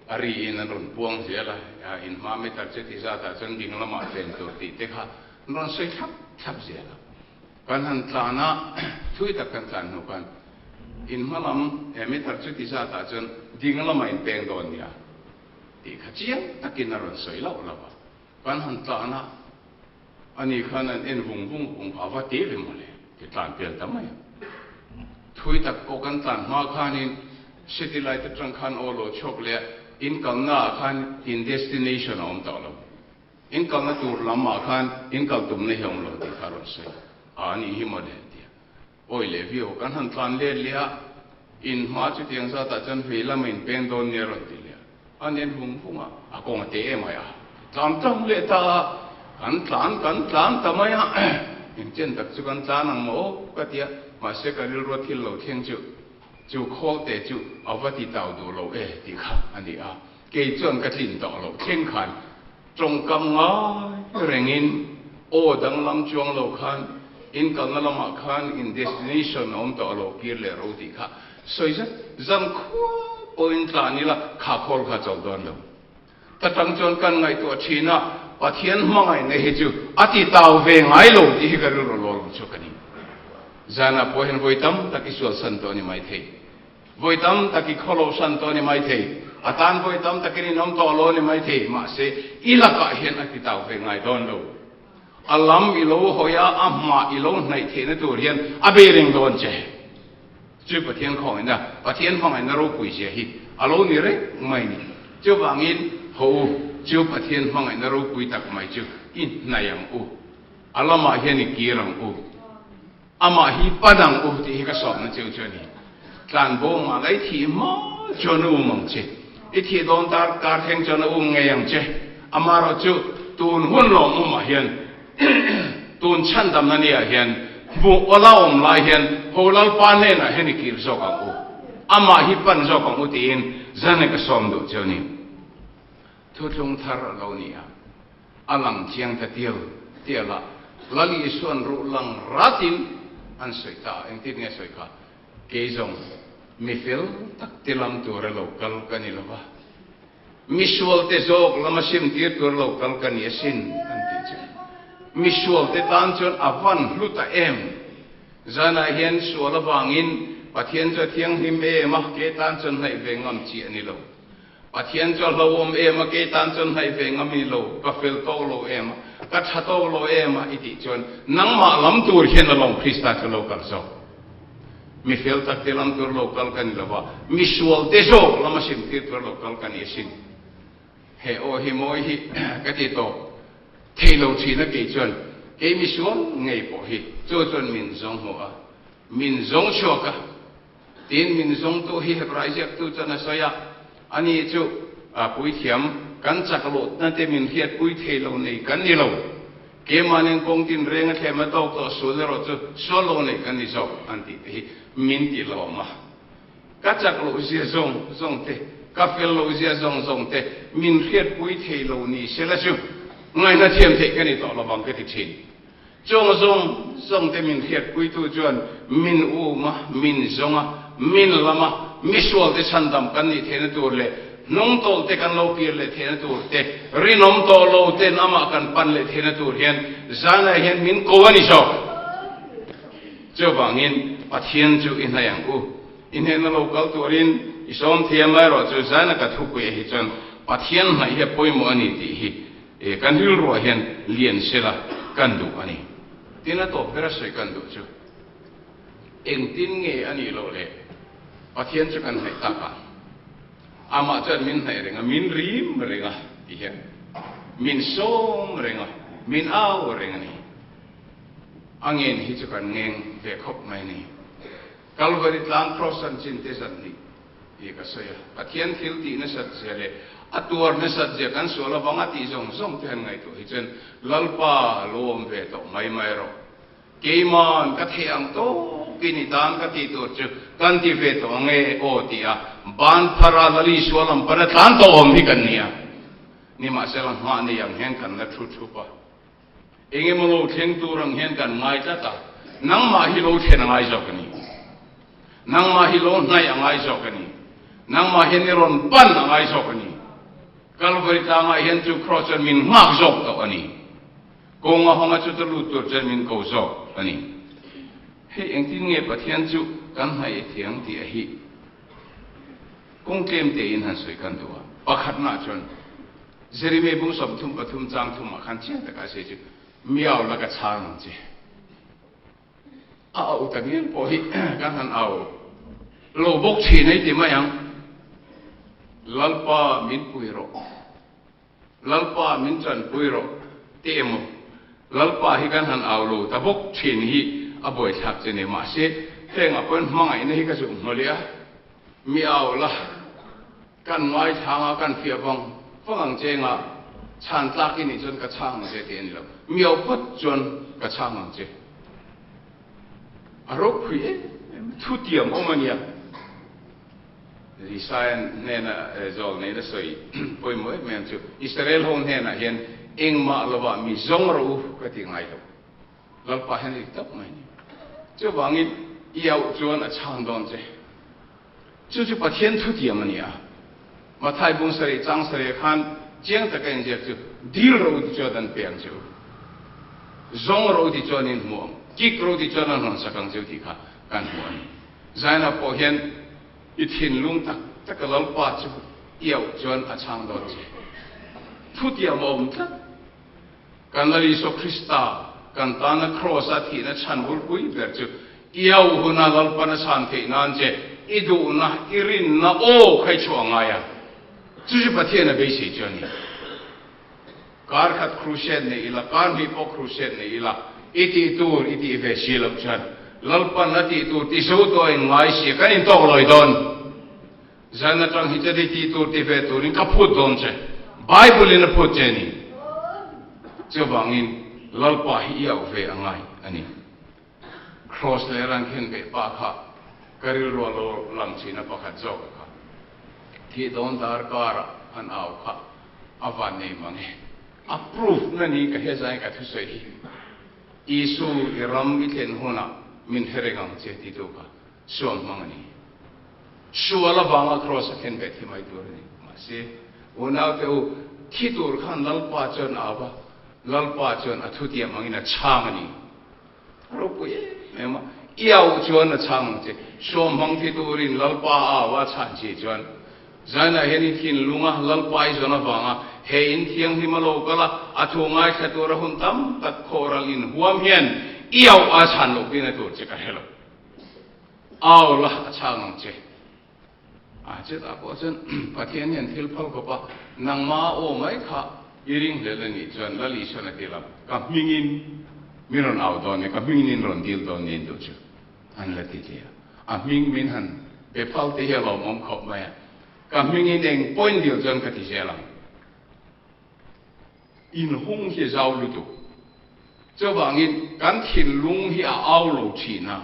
A ri in an rawn puang zel a, in hma meter chu ti zat ah chuan ding lamah pen tur tih te kha an rawn sawi thlap thlap zel a. Kan han tlan a, thui tak kan tlan hnu khan in hma lam he meter chu ti zat ah chuan ding lamah in peng dawn nia tih kha chiang takin a rawn sawi loh lo a. Kan han tlan a, ani khan an en vung vung vung a va ti ve mawle ti tlan pial ta mai a. Thui tak pawh kan tlan hma khanin city light atang khan aw lo chhuak leh a, in kalna ah khan in destination a awm tawh lo. In kalna tur lam ah khan in kal tumna hi a awm lo tih kha a rawn sawi a, a nih hi mawle ti a. Awi leh viau kan han tlan let leh a, in hma chutiang zatah chuan vei lama in peng dawn nia rawn ti leh a, a nen vung vung a, a kawng a te em ai a, tlan tlang leh ta a, kan tlan kan tlan ta mai a, engchen tak chu kan tlan ang maw aw ka ti a, mahse ka rilrua thil lo thleng chu chu khawl te chu a va ti tau duh lo e tih kha a ni a, kei chuan ka tlin tawh loh thleng khan Tawngkam ngai rengin aw danglam chuang lo khan in kalna lamah khan in destination a awm tawh lo kir leh ro tih kha sawi zet zan khua pawhin tlan ila kha khawl kha chauh dawn lo. Ta tang chuan kan ngaihtuah thin a, Pathian hmangaihna hi chu a ti tau ve ngai lo tih hi ka rilru law lo chu ka ni. Zanah pawh hian vawi tam tak i sualsan tawh a ni maithei. Vawi tam tak i khawlo hran tawh a ni maithei, a tan vawi tam takin in awm tawh lo a ni maithei, mahse i lakah hian a ti tau ve ngai dawn lo. A lam i lo hawi a, a hmah i lo hnaih theihna tur hian a bei reng dawn che. Chu Pathian khawngaihna, Pathian hmangaihna ropui zia hi a lo ni reng mai ni. Chuvangin, haw u, chu Pathian hmangaihna ropui tak mai chu i hnaih ang u, a lamah hian i kir ang u. Amah hi pa dang u tih hi ka sawmna cheu chu a ni. Tlanbo mah la i thih hma chuan a um ang che. I thih dawn tar kar thleng chuan a um ngei ang che. Amaherawhchu tun hun lawm umah hian tun chhandamna ni ah hian hmuh awla awm lai hian ho Lalpa hnenah hian i kir zawk ang u. Amah hi pan zawk ang u tiin zan ka sawm duh cheu a ni. Thuthlung thar a lo ni a, a lang chiang ta tial tial a, Lal Isua'n ruh lang ratin an sawi ta a, engtin nge sawi kha? Kei zawng mi fel tak te lam tura lo kal ka ni lo va, mi sual te zawk lama sim tir tura lo kal ka ni asin, an tih chu. Mi sual te tan chuan a van hlu ta em? Zanah hian sual avangin Pathian chu a thianghlim em a, ke tan chuan hnaih ve ngam chi a ni lo. Pathian chu a hlauhawm em a, kei tan chuan hnaih ve ngam i lo, ka fel tawk lo em a, ka tha tawk lo em a i tih chuan nangmah lam tur hian alawm Krista chu lo kal zawk. Mi fel tak te lam tur lo kal ka ni lo va, mi sual te zawk lam a sim tir tur lo kal ka ni asin. He aw hi mawi hi ka ti tawp thei lo thin a kei chuan kei mi sual ngei pawh hi chu chuan min zawng hmu a, min zawng chhuak a. Tin, min zawngtu hi Hebrai ziaktu chuan a sawi a, Ani chu puithiam, kan chak lohna te min hriatpui thei lo nei kan ni lo. Keimahni'n kawng tinreng a thlem a tawk tawh sual erawh chu sual lo nei kan ni zawk an tih te hi min ti lawm a. Ka chak loh zia zawng zawng te, ka fel loh zia zawng zawng te min hriatpui thei lo ni sela chu ngaihna thiam theih ka ni tawh lovang ka ti thin. Chung zawng zawng te min hriatpuitu chuan min um a, min zawng a, min lam a, misual te chhandam kan nih theihna tur leh hnungtawlh te kan lo kir leh theihna tur te, rinawm tawh lo ten amah kan pan leh theihna tur hian zanah hian min ko a ni zawk. Chuvangin Pathian chu i hnaih ang u. I hnehna lo kal turin i sawm thiam erawh chu zana ka thupui ah hi chuan Pathian hnaih hi a pawimawh a ni tih hi kan rilruah hian lian sela kan duh a ni. Tin a tawp ber a sawi kan duh chu engtin nge a nih loh le Pathian chu kan hnaih tak a, amah chuan min hnaih reng a, min rim reng a ti hian min sawm reng a, min au reng a ni. A ngen hi chu kan ngeng ve khawp mai a ni. Kalvari tlang Cross an chin te zan nih hi ka sawi a, Pathian thil tih nasat zia leh a tuar nasat zia kan sual avanga tih zawng zawng te han ngaihtuah hi chuan Lalpa lo awm ve tawh mai mai rawh. Keiman ka theih ang tawkin i tan ka tih tur chu kan ti ve tawh ang e aw ti a ban phara Lal Isua lam pana tlan tawh awm hi kan ni a. Nimahsela nghah nei ang hian kan la thu thup a. Engemaw lo thleng tur ang hian kan ngai tlat a, nangmah hi lo thlen a ngai zawk a ni. Nangmah hi lo hnaih a ngai zawk a ni. Nangmah hian i rawn pan a ngai zawk a ni. Kalvari tlangah hian chu Kraws chuan min nghak zawk tawh a ni. Kawnga hawnga chuta lut tur chuan min ko zawk a ni. Hei engtin nge Pathian chu kan hnaih thiang tih a hi kawng tlem tein han sawi kan duh a. Pakhatnaah chuan Jeremia bung 33 chang thumah khan chiang taka a sawi chu, Miau la ka chhang ang che. A auh ta ngial pawh hi kan han au lo bawk thin ei ti mai ang. Lalpa min pui rawh, Lalpa min chanpui rawh ti emaw Lalpa hi kan han au lo ta bawk thin hi a buaithlak che ni. Mahse, hengah pawhin hmangaihna hi ka zuk hmu leh a, miau la Kan ngaithlang a, kan fiah vang vang ang che nga chhan tlak i nih chuan ka chhang ang che tih a ni lo. Miau phawt chuan ka chhang ang che. A ropui em em thutiam awm a nia. Isaiah hnena zawl neihna sawi pawimawh em em chu Israel ho hnenah hian engmah lovah mi zawng rawh u ka ti ngai lo. Lalpa hian a dik tak mai a ni. Chuvangin i auh chuan a chhang dawn che. Chu chu Pathian thutiam a ni a. Mathai bung sarih chang sarih khan chiang taka inziak chu, Dil ro ti chuan an pe ang che u. Zawng ro ti chuan in hmu ang. Kik ro ti chuan an rawn sak ang che u tih kha kan hmu a ni. Zaina pawh hian i thinlung tak taka Lalpa chu i auh chuan a chhang dawn che. Thutiam a awm tlat. Kan Lal Isua Krista kan tana Kraws-a thihna chhan bulpui ber chu i au huna Lalpan a chhan theih nan che i duhna, i rinna aw kha i chhuah ngai a. Chu chu Pathian a beisei chu a ni. Kar khat crusade nei ila, kar hnih pawh crusade nei ila, i tih tur i tih ve si loh chuan Lalpan a tih tur ti zo tawh a inngai si a, kan intawk lawi dawn. Zan atang hi chadi ti tur ti ve turin ka phut dawn che. Bible in a phut che ni. Chuvangin Lalpa hi i auh ve a ngai a ni. Cross leh ran khen beh pa kha ka rilrua lo lang thin a pakhat zawk a kha. Thih dawn dar karah an au kha a van nei mang e. A proof na ni ka hezai ka thusawi hi. Isu i ram i thlen hunah min hre reng ang che titu kha suam hmang a ni. Sual avanga Kraws a khen ve thi mai tur a ni. Mahse, unaute u, thi tur khan Lalpa chuan a au a, Lalpa chuan a thutiam angin a chhang a ni. A ropui em em a, i auh chuan a chhang ang che. Suam hmang thi turin Lalpa a au a chhan chi chuan, Zainah hian i thinlung a, Lalpa i zawn avanga he in thianghlim a lo kal a, a thu ngaithla tura hun tam tak khawhral inhuam hian i auh a chhan loh bikna tur che ka hre lo. Au la a chhang ang che. A chutah pawh chuan Pathian hian thil phal khawp a, nangmah a aw mai kha i ring hlel a nih chuan Lal Isuan a ti lam, ka hmingin min rawn au dawn nia, ka hmingin in rawn dil dawn nia in duh chu an la ti hle a. A hming min han pe phal te hi a lawmawm khawp mai a, ka hmingin eng pawhin dil chuan ka ti zel ang. Inhung hi zau lutuk. Chuvangin kan thinlung hi a au lo thin a.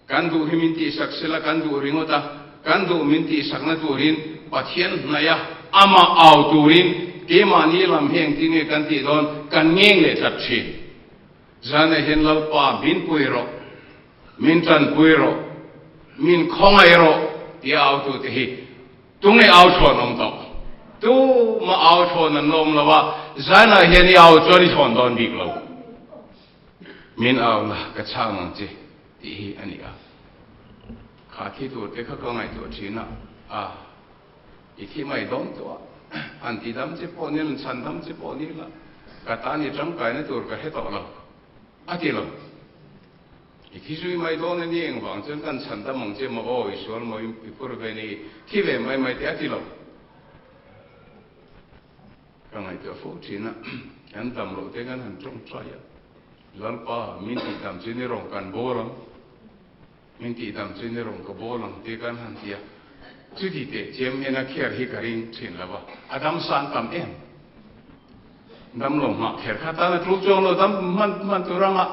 Kan duh hi min tihsak sela kan duh ringawt a, kan duh min tihsakna turin Pathian hnaih a, amah au turin keimahni lam hi engtin nge kan tih dawn kan ngeng leh tlat thin. Zane hian Lalpa min pui rawh, min tanpui rawh, min khawngaih rawh tia autute hi tunge au thawn awm tawh? Tuma au thawn an la awm lo a, zanah hian i au chuan i thawn dawn bik lo. Min au la, ka chhang ang che tih hi a ni a. Kha thi tur te kha ka ngaihtuah thin a, a i thi mai dawn tawh a, han ti dam che pawh ni la, chhan dam che pawh ni la, ka tan i tangkaina tur ka hre tawh lo, a ti lo. I thi zui mai dawn a ni, engvang chuan kan chhan dam ang che maw aw, i sual maw, i phur ve ni, thi ve mai mai teh a ti lo. Ka ngaihtuah fo thin a, kan dam loh te kan han tawngtai a, Lalpa min tihdam chu ni rawng kan bawl ang, min tihdam chu ni rawng ka bawl ang tih kan han ti a, chuti teh chiam hian a kher hi ka ring thin lo va, a dam san tam em? Dam lo nghah kher kha tan a tul chuang lo, dam hman hman tur anga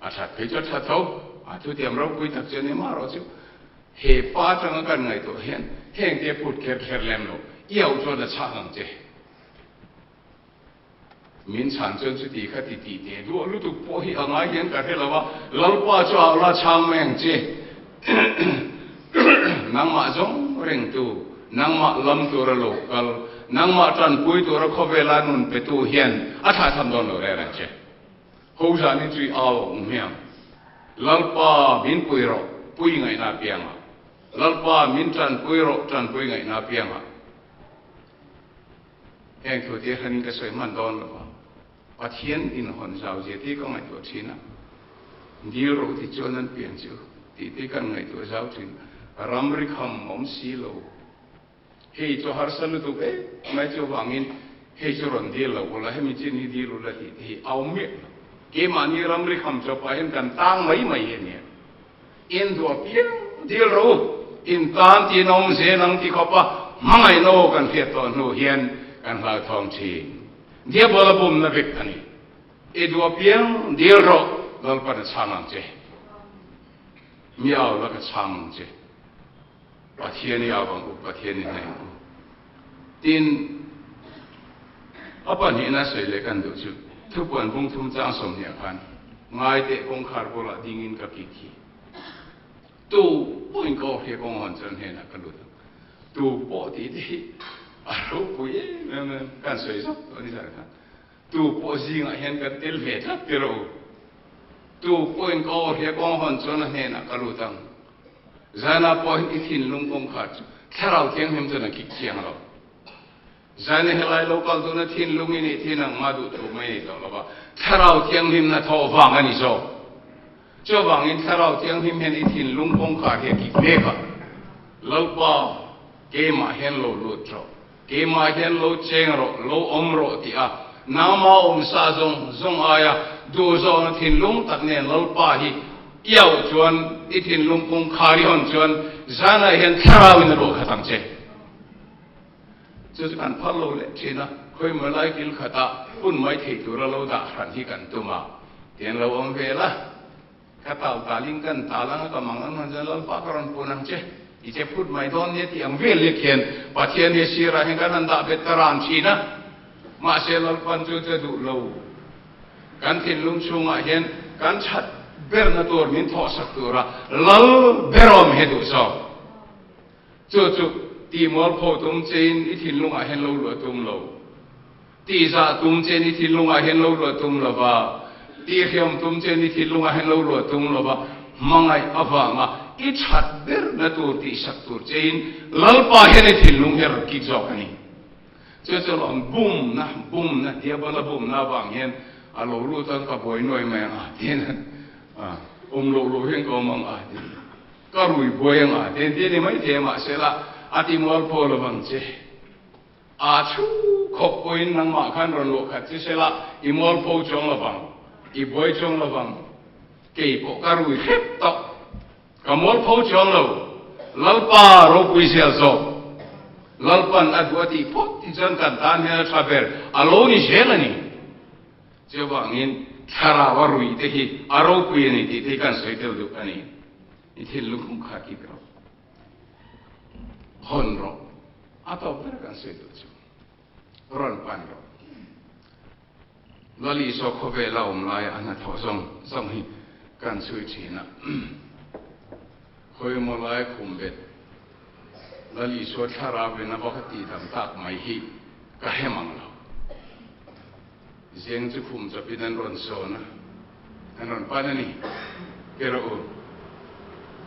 a that phei chu a tha tho, a thutiam ropui tak chu a ni mah erawh chu. He pa atanga kan ngaihtuah hian heng te phut kher kher lem lo, i auh chuan a chhak ang che. Min chhan chuan chuti kha ti tih teh duah lutuk pawh hi a ngai hian ka hre lo a, Lalpa chu auh la chhang mai ang che. Nangmah zawng rengtu, nangmah lam tura lo kal, nangmah tanpui tura khawvela nun petu hian a thlahthlam dawn lo reng reng che. Ho zanin chu i au a awm hiang. Lalpa min pui rawh, pui ngaihna apianga. Lalpa min tanpui rawh, tanpui ngaihna apianga. Heng thu te hranin ka sawi hman dawn lo va, Pathian inhawn zau zia te ka ngaihtuah thin a, dil ro ti chuan an pian chu tih te kan ngaihtuah zau thin. Ramri kham awm si lo. Hei chu harsa lutuk em mai chuvangin hei chu rawn dil lo ula, hemi chin hi dil ula tih te hi a awm miah lo. Keimahni ramri kham chawpah hian kan tang mai mai hi a nia. In duah piang dil rawh u, in tan tiin a awm zel ang ti khawpa hmangaihna aw kan hriat tawh hnu hian kan hlauthawng thin. Diabola bumna vek a ni. I duah piang dil rawh, Lalpan a chhang ang che. Miau la ka chhang ang che. Pathian i au ang u, Pathian i hnaih ang u. Tin, a pahnihna sawi leh kan duh chu, thupuan bung thum chang 20 ah khan, ngai teh kawngkhar bulah dingin ka kik hi. Tu pawhin ka awhria kawng hawn chuan hnenah ka lut ang. Tu pawh tih te hi a ropui em em em, kan sawi zawk tawh ni zan khan. Tu pawh zingah hian kan tel ve tlat tir u. Tu pawhin ka awhria kawng hawn chuan a hnenah ka lut ang. Zanah pawhin i thinlung kawngkhar chu Thlarau Thianghlim chuan a kik thiang lo. Zan i helai lo kal duna thinlung i nih thin ang ma duh thu mai ni tawh lo va, Thlarau Thianghlim na thawh vang a ni zawk. Chuvangin Thlarau Thianghlim hian i thinlung kawngkhar hi a kik mek a, Lalpa, keimah hian lo lut rawh, keimah hian lo cheng rawh, lo awm rawh tih a nangma awm sa zawng zawng aia duhzawhna thinlung tak nen Lalpa hi i auh chuan i thinlung kawngkhar i hawn chuan zanah hian thlarauin a luah khat ang che. Chu chu kan phal lo leh thin a, khawimaw lai kil khatah hun mai thei tura lo dah hran hi kan tum a, tiang lo awm ve la. Ka tau talin kan tal anga ka mang ang chuan Lalpa ka rawn pun ang che, i che phut mai dawn nia tih ang vel lek hian Pathian hi sirah hian kan han dah bet ta ran thin a. Mahse Lalpan chu che duh lo. Kan thinlung chhungah hian kan that berna tur min thawhsak tura Lal berawm hi duh zawk. Chu chu tih mualpho tum chein i thinlungah hian lo luah tum lo. Tihzah tum che ni thinlungah hian lo luah tum lo va, tihhriam tum che ni thinlungah hian lo luah tum lo va, hmangaih avanga i that berna tur tihsak tur chein Lalpa hian i thinlung hi a rawn kik zawk a ni. Chu chu lawm bumna, bumna, diabola bumna avang hian a lo lut a, ka buai nuai mai ang a tiin a awm loh loh hian ka awm ang a tiin ka rui buai ang a tiin ti a ni maithei a, mahsela a ti mualpho lovang che. A chhu khawp pawhin nangmah khan rawn luah khat che sela, i mualpho chuang lovang, i buai chuang lovang, kei pawh ka rui hrep tawh, ka mualpho chuang lo, Lalpa ropui zel zawk, Lalpan a duh a tih phawt hi chuan kan tan hian a tha ber a lo ni zel a ni. Chuvangin thlarau a rui te hi a ropui a ni tih te hi kan sawi tel duh a ni. I thinlung kha kik rawh. Hawn rawh. A tawp ber kan sawi duh chu. Rawn pan rawh. Lal Isua khawvela awm laia a hnathawh zawng zawng hi kan chhui thin a. Khawimaw lai khum bet Lal Isua thlarau in a va ka tihdam tak mai hi ka hem ang lo. Zeng chu khum chawpin an rawn sawn a, an rawn pan a ni. Ke rawh u,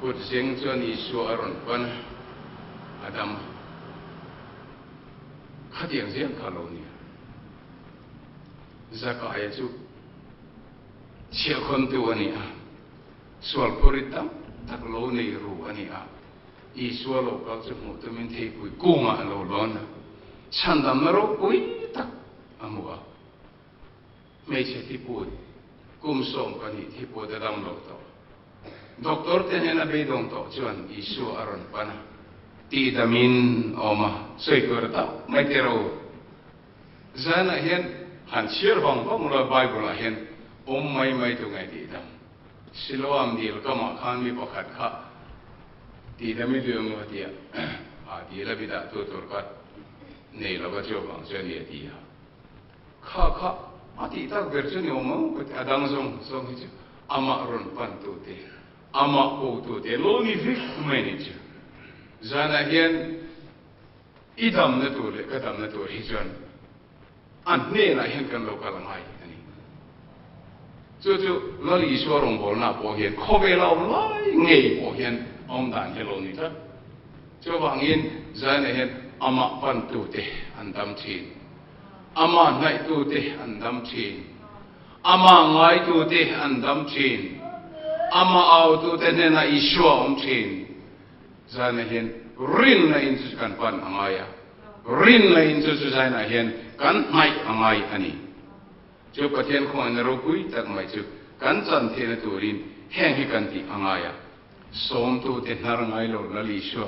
kut zeng chuan Isua a rawn pan a, a dam a. Khatiang zeng kha lo nia. Zakaia chu chhiahkhawntu a ni a, sualphuri tam tak lo nei ru a ni a. Isua lo kal chu hmuh tumin theipui kungah a lo lawn a, chhandamna ropui tak a hmu a. Hmeichhe thiput, kum 12 thiput a dam lo tawh. Doctor te hnena beidawng tawh chuan Isua a rawn pan a, Tihdamin awm a, sawi tur a tam mai teh rawh u. Zanah hian han chhiar vang vang lo Bible ah hian awm mai mai tu nge tihdam. Siloam dil kamah khan mi pakhat kha tihdam i duh emaw tia a dil a bidah tu tur kha nei lova chu avang chu a ni a ti a. Kha kha a tih tak ber chu ni awm ang ka ti a dang zawng zawng hi chu amah rawn pan tu te amah ko tu te lo ni vek mai ni chu. Zanah hian I damna tur leh ka damna tur hi chuan a hnenah hian kan lo kal angai a ni. Chu chu Lal Isua rawngbawlna pawh hian khawvel a awm lai ngei pawh hian a awm dan hi a lo ni tlat. Chuvangin Zion-ah hian amah pantute an dam thin, amah hnaihtute an dam thin, amah ngaitute an dam thin, amah autute hnenah Isua a awm thin. Zainah hian rinna in chu kan pan a ngai a, rinna in chu chu zainah hian kan hnaih a ngai a ni. Chu Pathian khawngaihna ropui tak mai chu kan chan theihna turin heng hi kan tih a ngai a. Sawmtute hnar ngai lo Lal Isua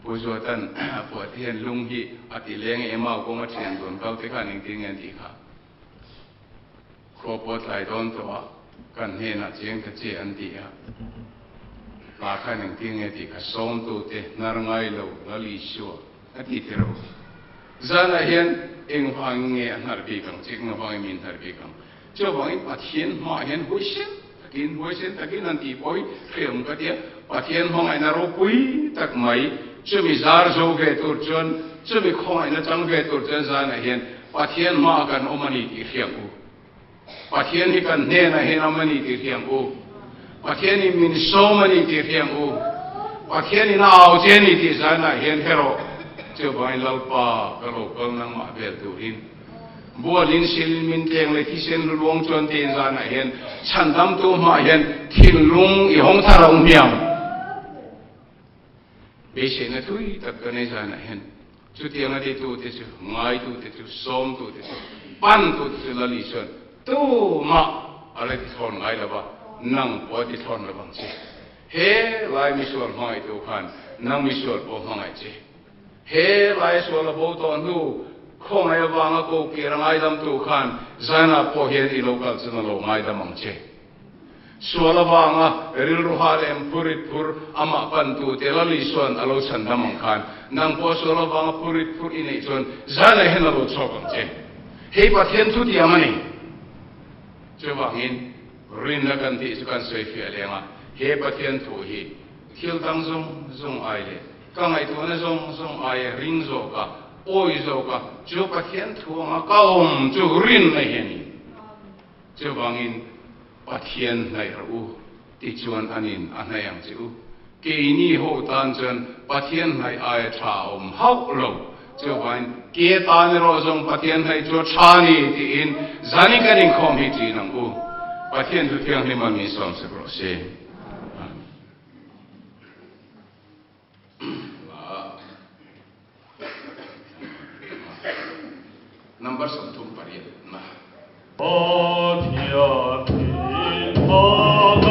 Pu Zuatan a phuah te hian lung hi a ti leng em a, kawng a thian dawn kau te khan engtin nge an tih kha? Khua pawh tlai dawn tawh a, kan hnenah chiang ta che an ti a. Hla khan engtin nge tih kha sawmtute hnar ngai lo Lal Isua a ti ti ro. Zanah hian engvangin nge a hnar bik ang che, engvangin min hnar bik ang? Chuvangin Pathian hmaah hian huaisen takin, huaisen takin an tih pawh hi hreawm ka ti a. Pathian hmangaihna ropui tak mai, chumi zar zo ve tur chuan, chumi khawngaihna chang ve tur chuan zanah hian Pathian hmaah kan awm a ni tih hriang u. Pathian hi kan hnenah hian awm a ni tih hriang u. Pathian in min sawm a ni tih hriang u. Pathian in a au che a ni tih zanah hian hre rawh. Chuvangin Lalpa ka lo kal nangmah vel turin bualin silin min tleng leh thisen luang chuan tiin zanah hian chhandamtu hmaah hian thinlung i hawng thar a um hiang. Beiseina thui tak ka nei zanah hian chutianga titute chu, ngaitute chu, sawmtute chu, pantute chu Lal Isuan tumah a la tithlawn ngai lo va, nang pawh a tithlawn lo vang che. He lai misual hmangaihtu khan nang misual pawh hmangaih che. He lai sual a bo tawh hnu khawngaih avanga ko kir a ngaidamtu khan zanah pawh hian i lo kal chuan a lo ngaidam ang che. Sual avanga rilru ha leh phurit phur amah pantu te Lal Isuan a lo chhandam ang khan nang pawh sual avanga phurit phur i neih chuan zanah hian a lo chhawk ang che. Hei Pathian thutiam a ni. Chuvangin rinna kan tih chu kan sawifiah leng a, he Pathian thu hi thil dang zawng zawng ai leh Ka ngaihtuahna zawng zawng aia ring zawk a, awi zawk a, chu Pathian thu anga ka awm chu rinna hi a ni. Chuvangin Pathian hnaih rawh u tichuan anin a hnaih ang che u. Keini ho tan chuan Pathian hnaih aia tha a awm hauh lo. Chuvangin ke tan erawh zawng Pathian hnaih chu a tha a ni tiin zanin kan inkhawm hi chin ang u. Pathian thu thianghlim a min sawmsak rawh se. Amen. Number 38 na. Pathian in hmangaihna a ropui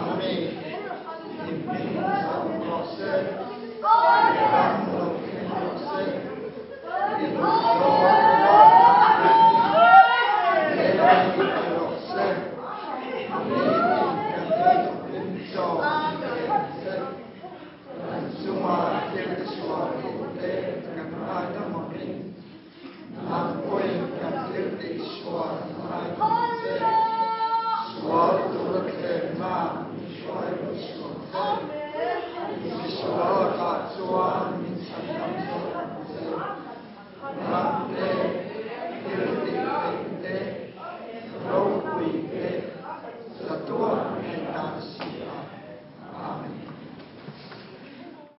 Amen.